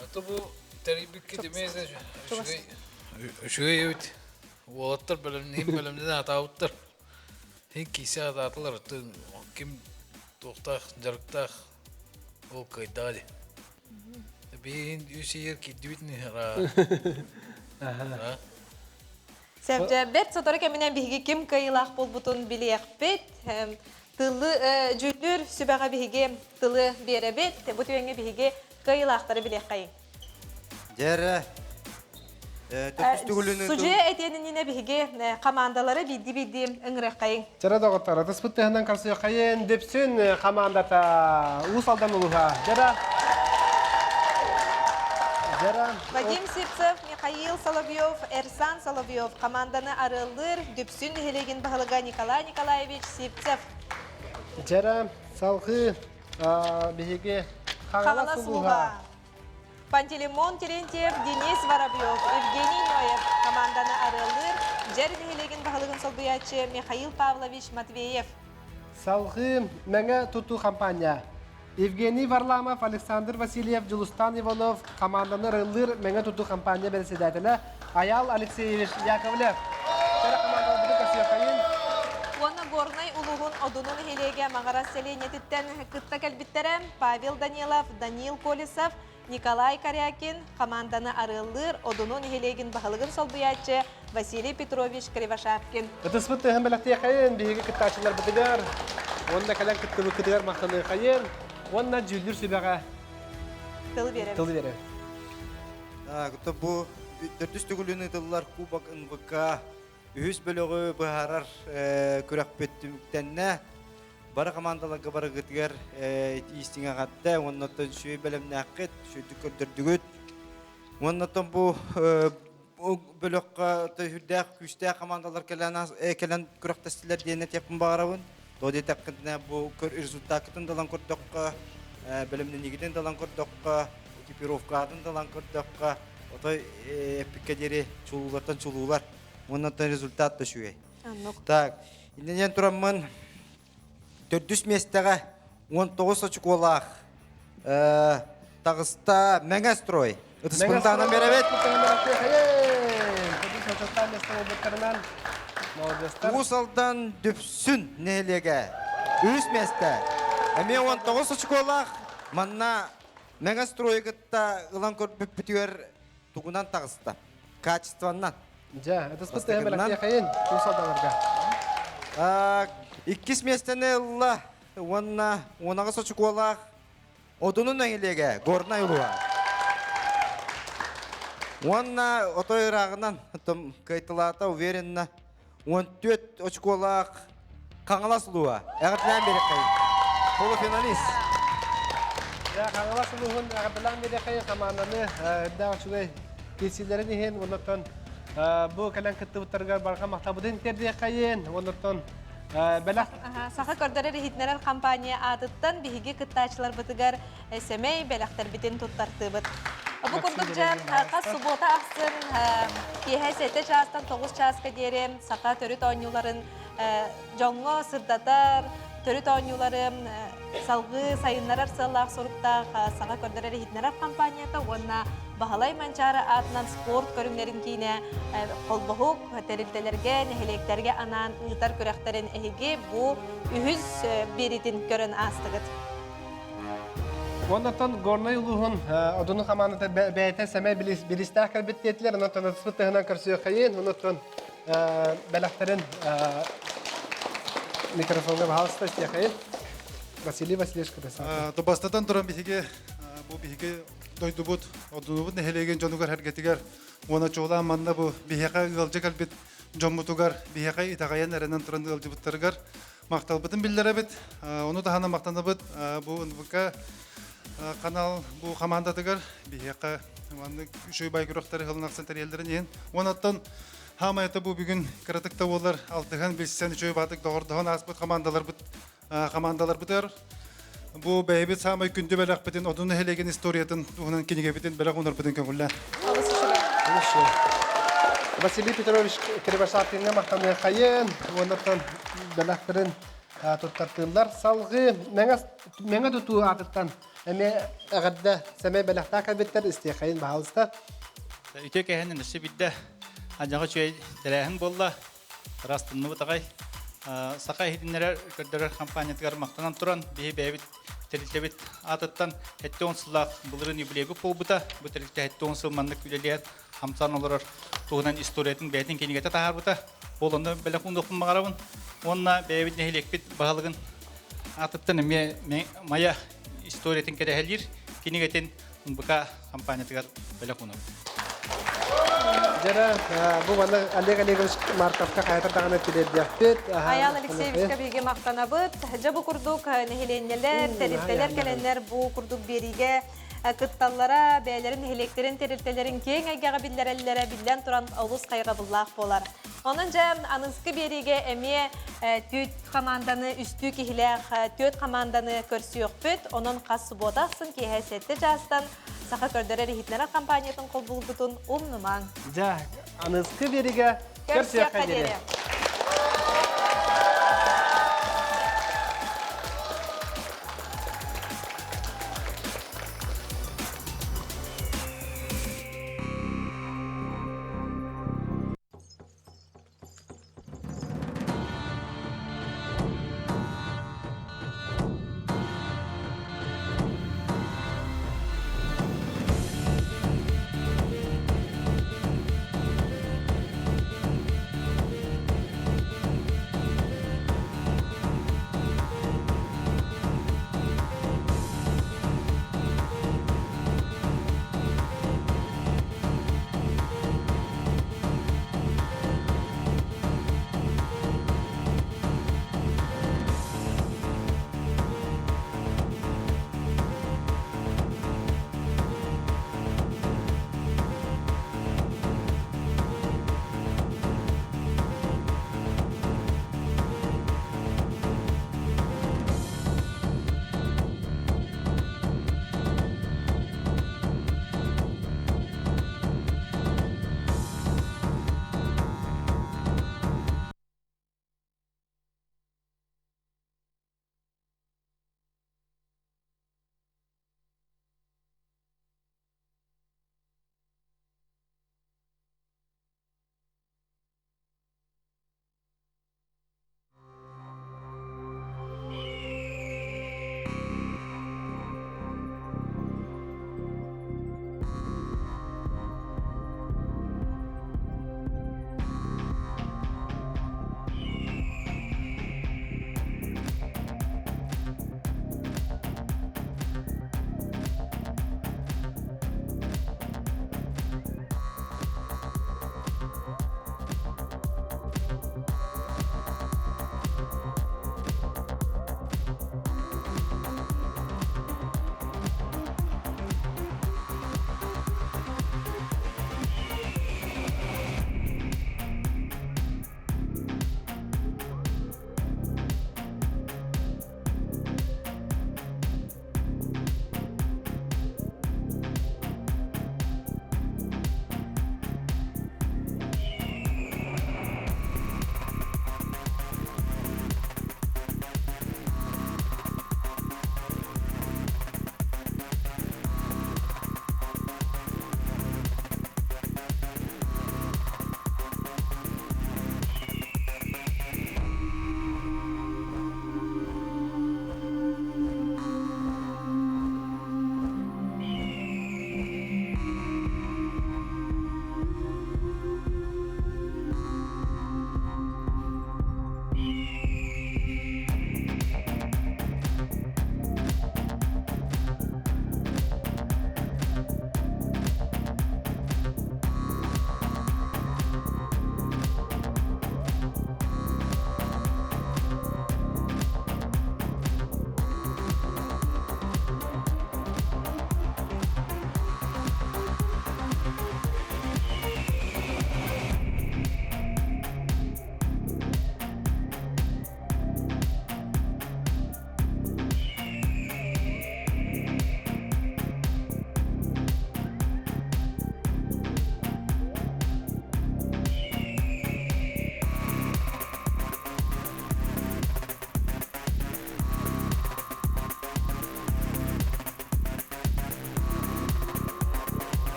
Аты бу тэрийбиккит эмиэ үчүгэй үчүгэй эбит. Уолаттар бэлэмниин бэлэмнэнэ атаабыттар. Һин киисэ атаатылар ким туохтаах дьарыктаах ол кыайдаҕа дии. Биһин үс иһэр киирдибит Сәбдьэ бэрт сотору кэминэн биһиги ким кыайыылаах буолбутун билиэхпит. Тылы дьүүллүүр сүбэҕэ биһиги тылы биэрэбит. Бу түгэҥҥэ биһиги кыайыылаахтары билиэххэйиҥ. Дьэрэ Судьуйа этиэнининэ биһиги командалары биирдии-биирдии ыҥырыаххайыҥ. Чара доҕоттор, ытыспыт тыһынан көрсүөххэйин Дүпсүн командата Уус Алдан улууһа. Дьара. Дьара. Вадим Сивцев, Михаил Соловьев, Эрсан Соловьев команданы арыаллыыр Дүпсүн нэһилиэгин баһылыга Николай Николаевич Сивцев. Дьара, салгыы биһиги Хаҥалас улууһа. Пантелеймон Терентьев, Денис Воробьев, Евгений Ноев команданы арыаллыыр Дьэр нэһилиэгин баһылыгын солбуйааччы Михаил Павлович Матвеев. Салгыы Мэҥэ тутуу хампаанньа. Евгений Варламов, Александр Васильев, Дьулустан Иванов команданы арыаллыыр Мэҥэ тутуу хампаанньа бэрэссэдээтэлэ Айаал Алексеевич Яковлев. Кэрэ командаларбытын көрсүөххэйин. Уонна Горнай улууһун Одуну нэһилиэгэ Маҕарас сэлиэнньэтиттэн кытта кэлбиттэрэ Павел Данилов, Даниил Колесов, Николай Корякин команданы арыаллыыр Одуну нэһилиэгин баһылыгын солбуйааччы Василий Петрович Кривошапкин. Ытыспыт тыаһын бэлэхтиэхэйин биһиги кыттааччыларбытыгар уонна кэлэн кыттыбыккытыгар махтаныахайын уонна дьүүллүүр сүбэҕэ тылы биэрэбит. Тылы биэрэбит. Бу төрдүс төгүлүн ыытыллар Кубок НВК үһүс бөлөҕү быһаарар күрэхпит түмүктэннэ. Бары командаларга барыгытыгар истиҥ эҕэрдэ уонна оттон үчүгэй бэлэмнээххит, үчүгэйдик көрдөрдүгүт. Уонна оттон бу бөлөххө үрдээх күүстээх командалар кэлэн кэлэн күрэхтэстилэр диэн этиэхпин баҕарабын. Тоҕо диэтэххитинэ бу результаккытын да ылан көрдөххө, бэлэмнэниигитин да ылан көрдөххө, экипировкаҕытын да ылан көрдөххө, отой эппиккэ диэри чулуулартан чулуулар. Уонна оттон результат да үчүгэй. Так, иннинэн тураммын төрдүс миэстэҕэ 19 очукуолаах таҕыста Мэҥэ строй. Ытыспын таһынан биэрэбит. Уус Алдан Дүпсүн нэһилиэгэ үһүс миэстэ. Эмиэ 19 очукуолаах манна Мэҥэ стройу кытта ылан көрбүппүтүгэр тугунан таҕыста? Качествоннан. Дьэ, ытыспыт тыһын бэлэхтиэхэйин, Уус Алданарга. Иккис миэстэни ылла уонна уонаҕыс очукуолаах Одунун нэһилиэгэ Горнай улууһа. Уонна отой ырааҕынан кыайтылаата уверенно 14 очколаах Хаҥалас улууһа. Эҕэрдэлээн биэриэххэйин. Полуфиналист. Дьэ, Хаҥалас улууһун эҕэрдэлээн биэриэххэйин хамаанданы үрдээх үчүгэй киирсиилэрин иһин уоннаттан бу кэлэн кыттыбыттарыгар барҕа махталбытын тиэрдиэххэйин уоннаттан бэлэх Саха көрдөрөр иһитиннэрэр компания аатыттан биһиги кыттааччыларбытыгар сэмэй бэлэхтэрбитин туттартыыбыт. Бу курдук дьэ хас субуота ахсын киэһэ 7 чаастан 9 чааска диэри саха төрүт оонньууларын дьоҥҥо сырдатар, төрүт оонньуулары салгыы сайыннарар сыаллаах соруктаах саха көрдөрөр иһитиннэрэр компанията уонна Баһылай Манчаары аатынан спорт көрүҥнэрин киинэ холбоһук тэрилтэлэргэ, нэһилиэктэргэ анаан ыытар күрэхтэрин эһиги бу үһүс биэриитин көрөн аастыгыт. Оннотон Горнай улууһун Одуну хамаандата бэйэтэ сэмэй биристээх кэлбит диэтилэр. Онон ытыспыт тыһынан көрсүөххэйин. Оннотон бэлэхтэрин микрофонга баһаалыста истиэхэйин. Василий Васильевич Кудасов. Бастатан туран биһиги бу биһиги дойдубут Одунубут нэһилиэгин дьонугар эргэтигэр уонна чуолаан манна бу биһиэхэ ыалдьа кэлбит дьоммутугар биһиэхэ итэҕэйэн эрэнэн туран ыалдьыбыттарыгар махталбытын биллэрэбит. Ону таһынан махтанабыт бу НВК канал бу командатыгар биһиэхэ. Маннык үчүгэй бай күрэхтэри сылын ахсын тэрийэллэрин иһин. Уонаттан хаамайата бу бүгүн кыратык да буоллар алтыһан билсэн үчүгэй баатык доҕордоһон ааспыт хамаандаларбыт хамаандаларбытыгар бу бэйэбит саамай күндү бэлэхпитин Одун нэһилиэгин историятын туһунан кинигэбитин бэлэх уунарбытын көҥүллээн. Василий Петрович Кривошапкиҥҥа махтаныаххайын уоннаттан бэлэхтэрин туттартыыллар. Салгыы Мэҥэ тутуу аатыттан эмиэ эҕэрдэ сэмэй бэлэхтээх кэлбиттэр истиэхэйин баһаалыста. Үтүө кэһэнин өссө биирдэ адьаҕа үчүгэй тэрээһин буолла. Ыраастынныбыт аҕай. Саха иһитиннэрэр көрдөрөр компаниятыгар махтанан туран, биһи бэйэбит тэрилтэбит аатыттан 70 сыллаах былырыын юбилейбыт буолбута. Бу тэрилтэ 70 сыл маннык үлэлээн, хамсаан олорор туһунан историятын бэйэтин кинигэтэ таһаарбыта. Ол онно бэлэх уунуохпун баҕарабын. Уонна бэйэбит нэһилиэкпит баһылыгын аатыттан эмиэ Майа историятын кэрэһэлиир кинигэтин НБК компаниятыгар бэлэх уунабыт. Дьара, бу манна Олег Олегович Марковка хайатар даҕаны тириэрдиэхпит. Айаал Алексеевичка биһиги махтанабыт. Дьэ бу курдук нэһилиэнньэлэр, тэрилтэлэр кэлэннэр бу курдук биэриигэ кытталлара, бэйэлэрин нэһилиэктэрин тэрилтэлэрин киэҥ эйгэҕэ биллэрэллэрэ биллэн туран олус хайҕабыллаах буолар. Онон дьэ аныгыскы биэриигэ эмиэ түүт хамаанданы үстүү киһилээх түөрт хамаанданы көрсүөхпүт. Онон хас субуота ахсын киэһэ 7 чаастан Саха көрдөрөр-иһитиннэрэр компаниятын холбуулгутун умнумаҥ. Дьэ, аныгыскы биэриигэ көрсүөххэ диэри.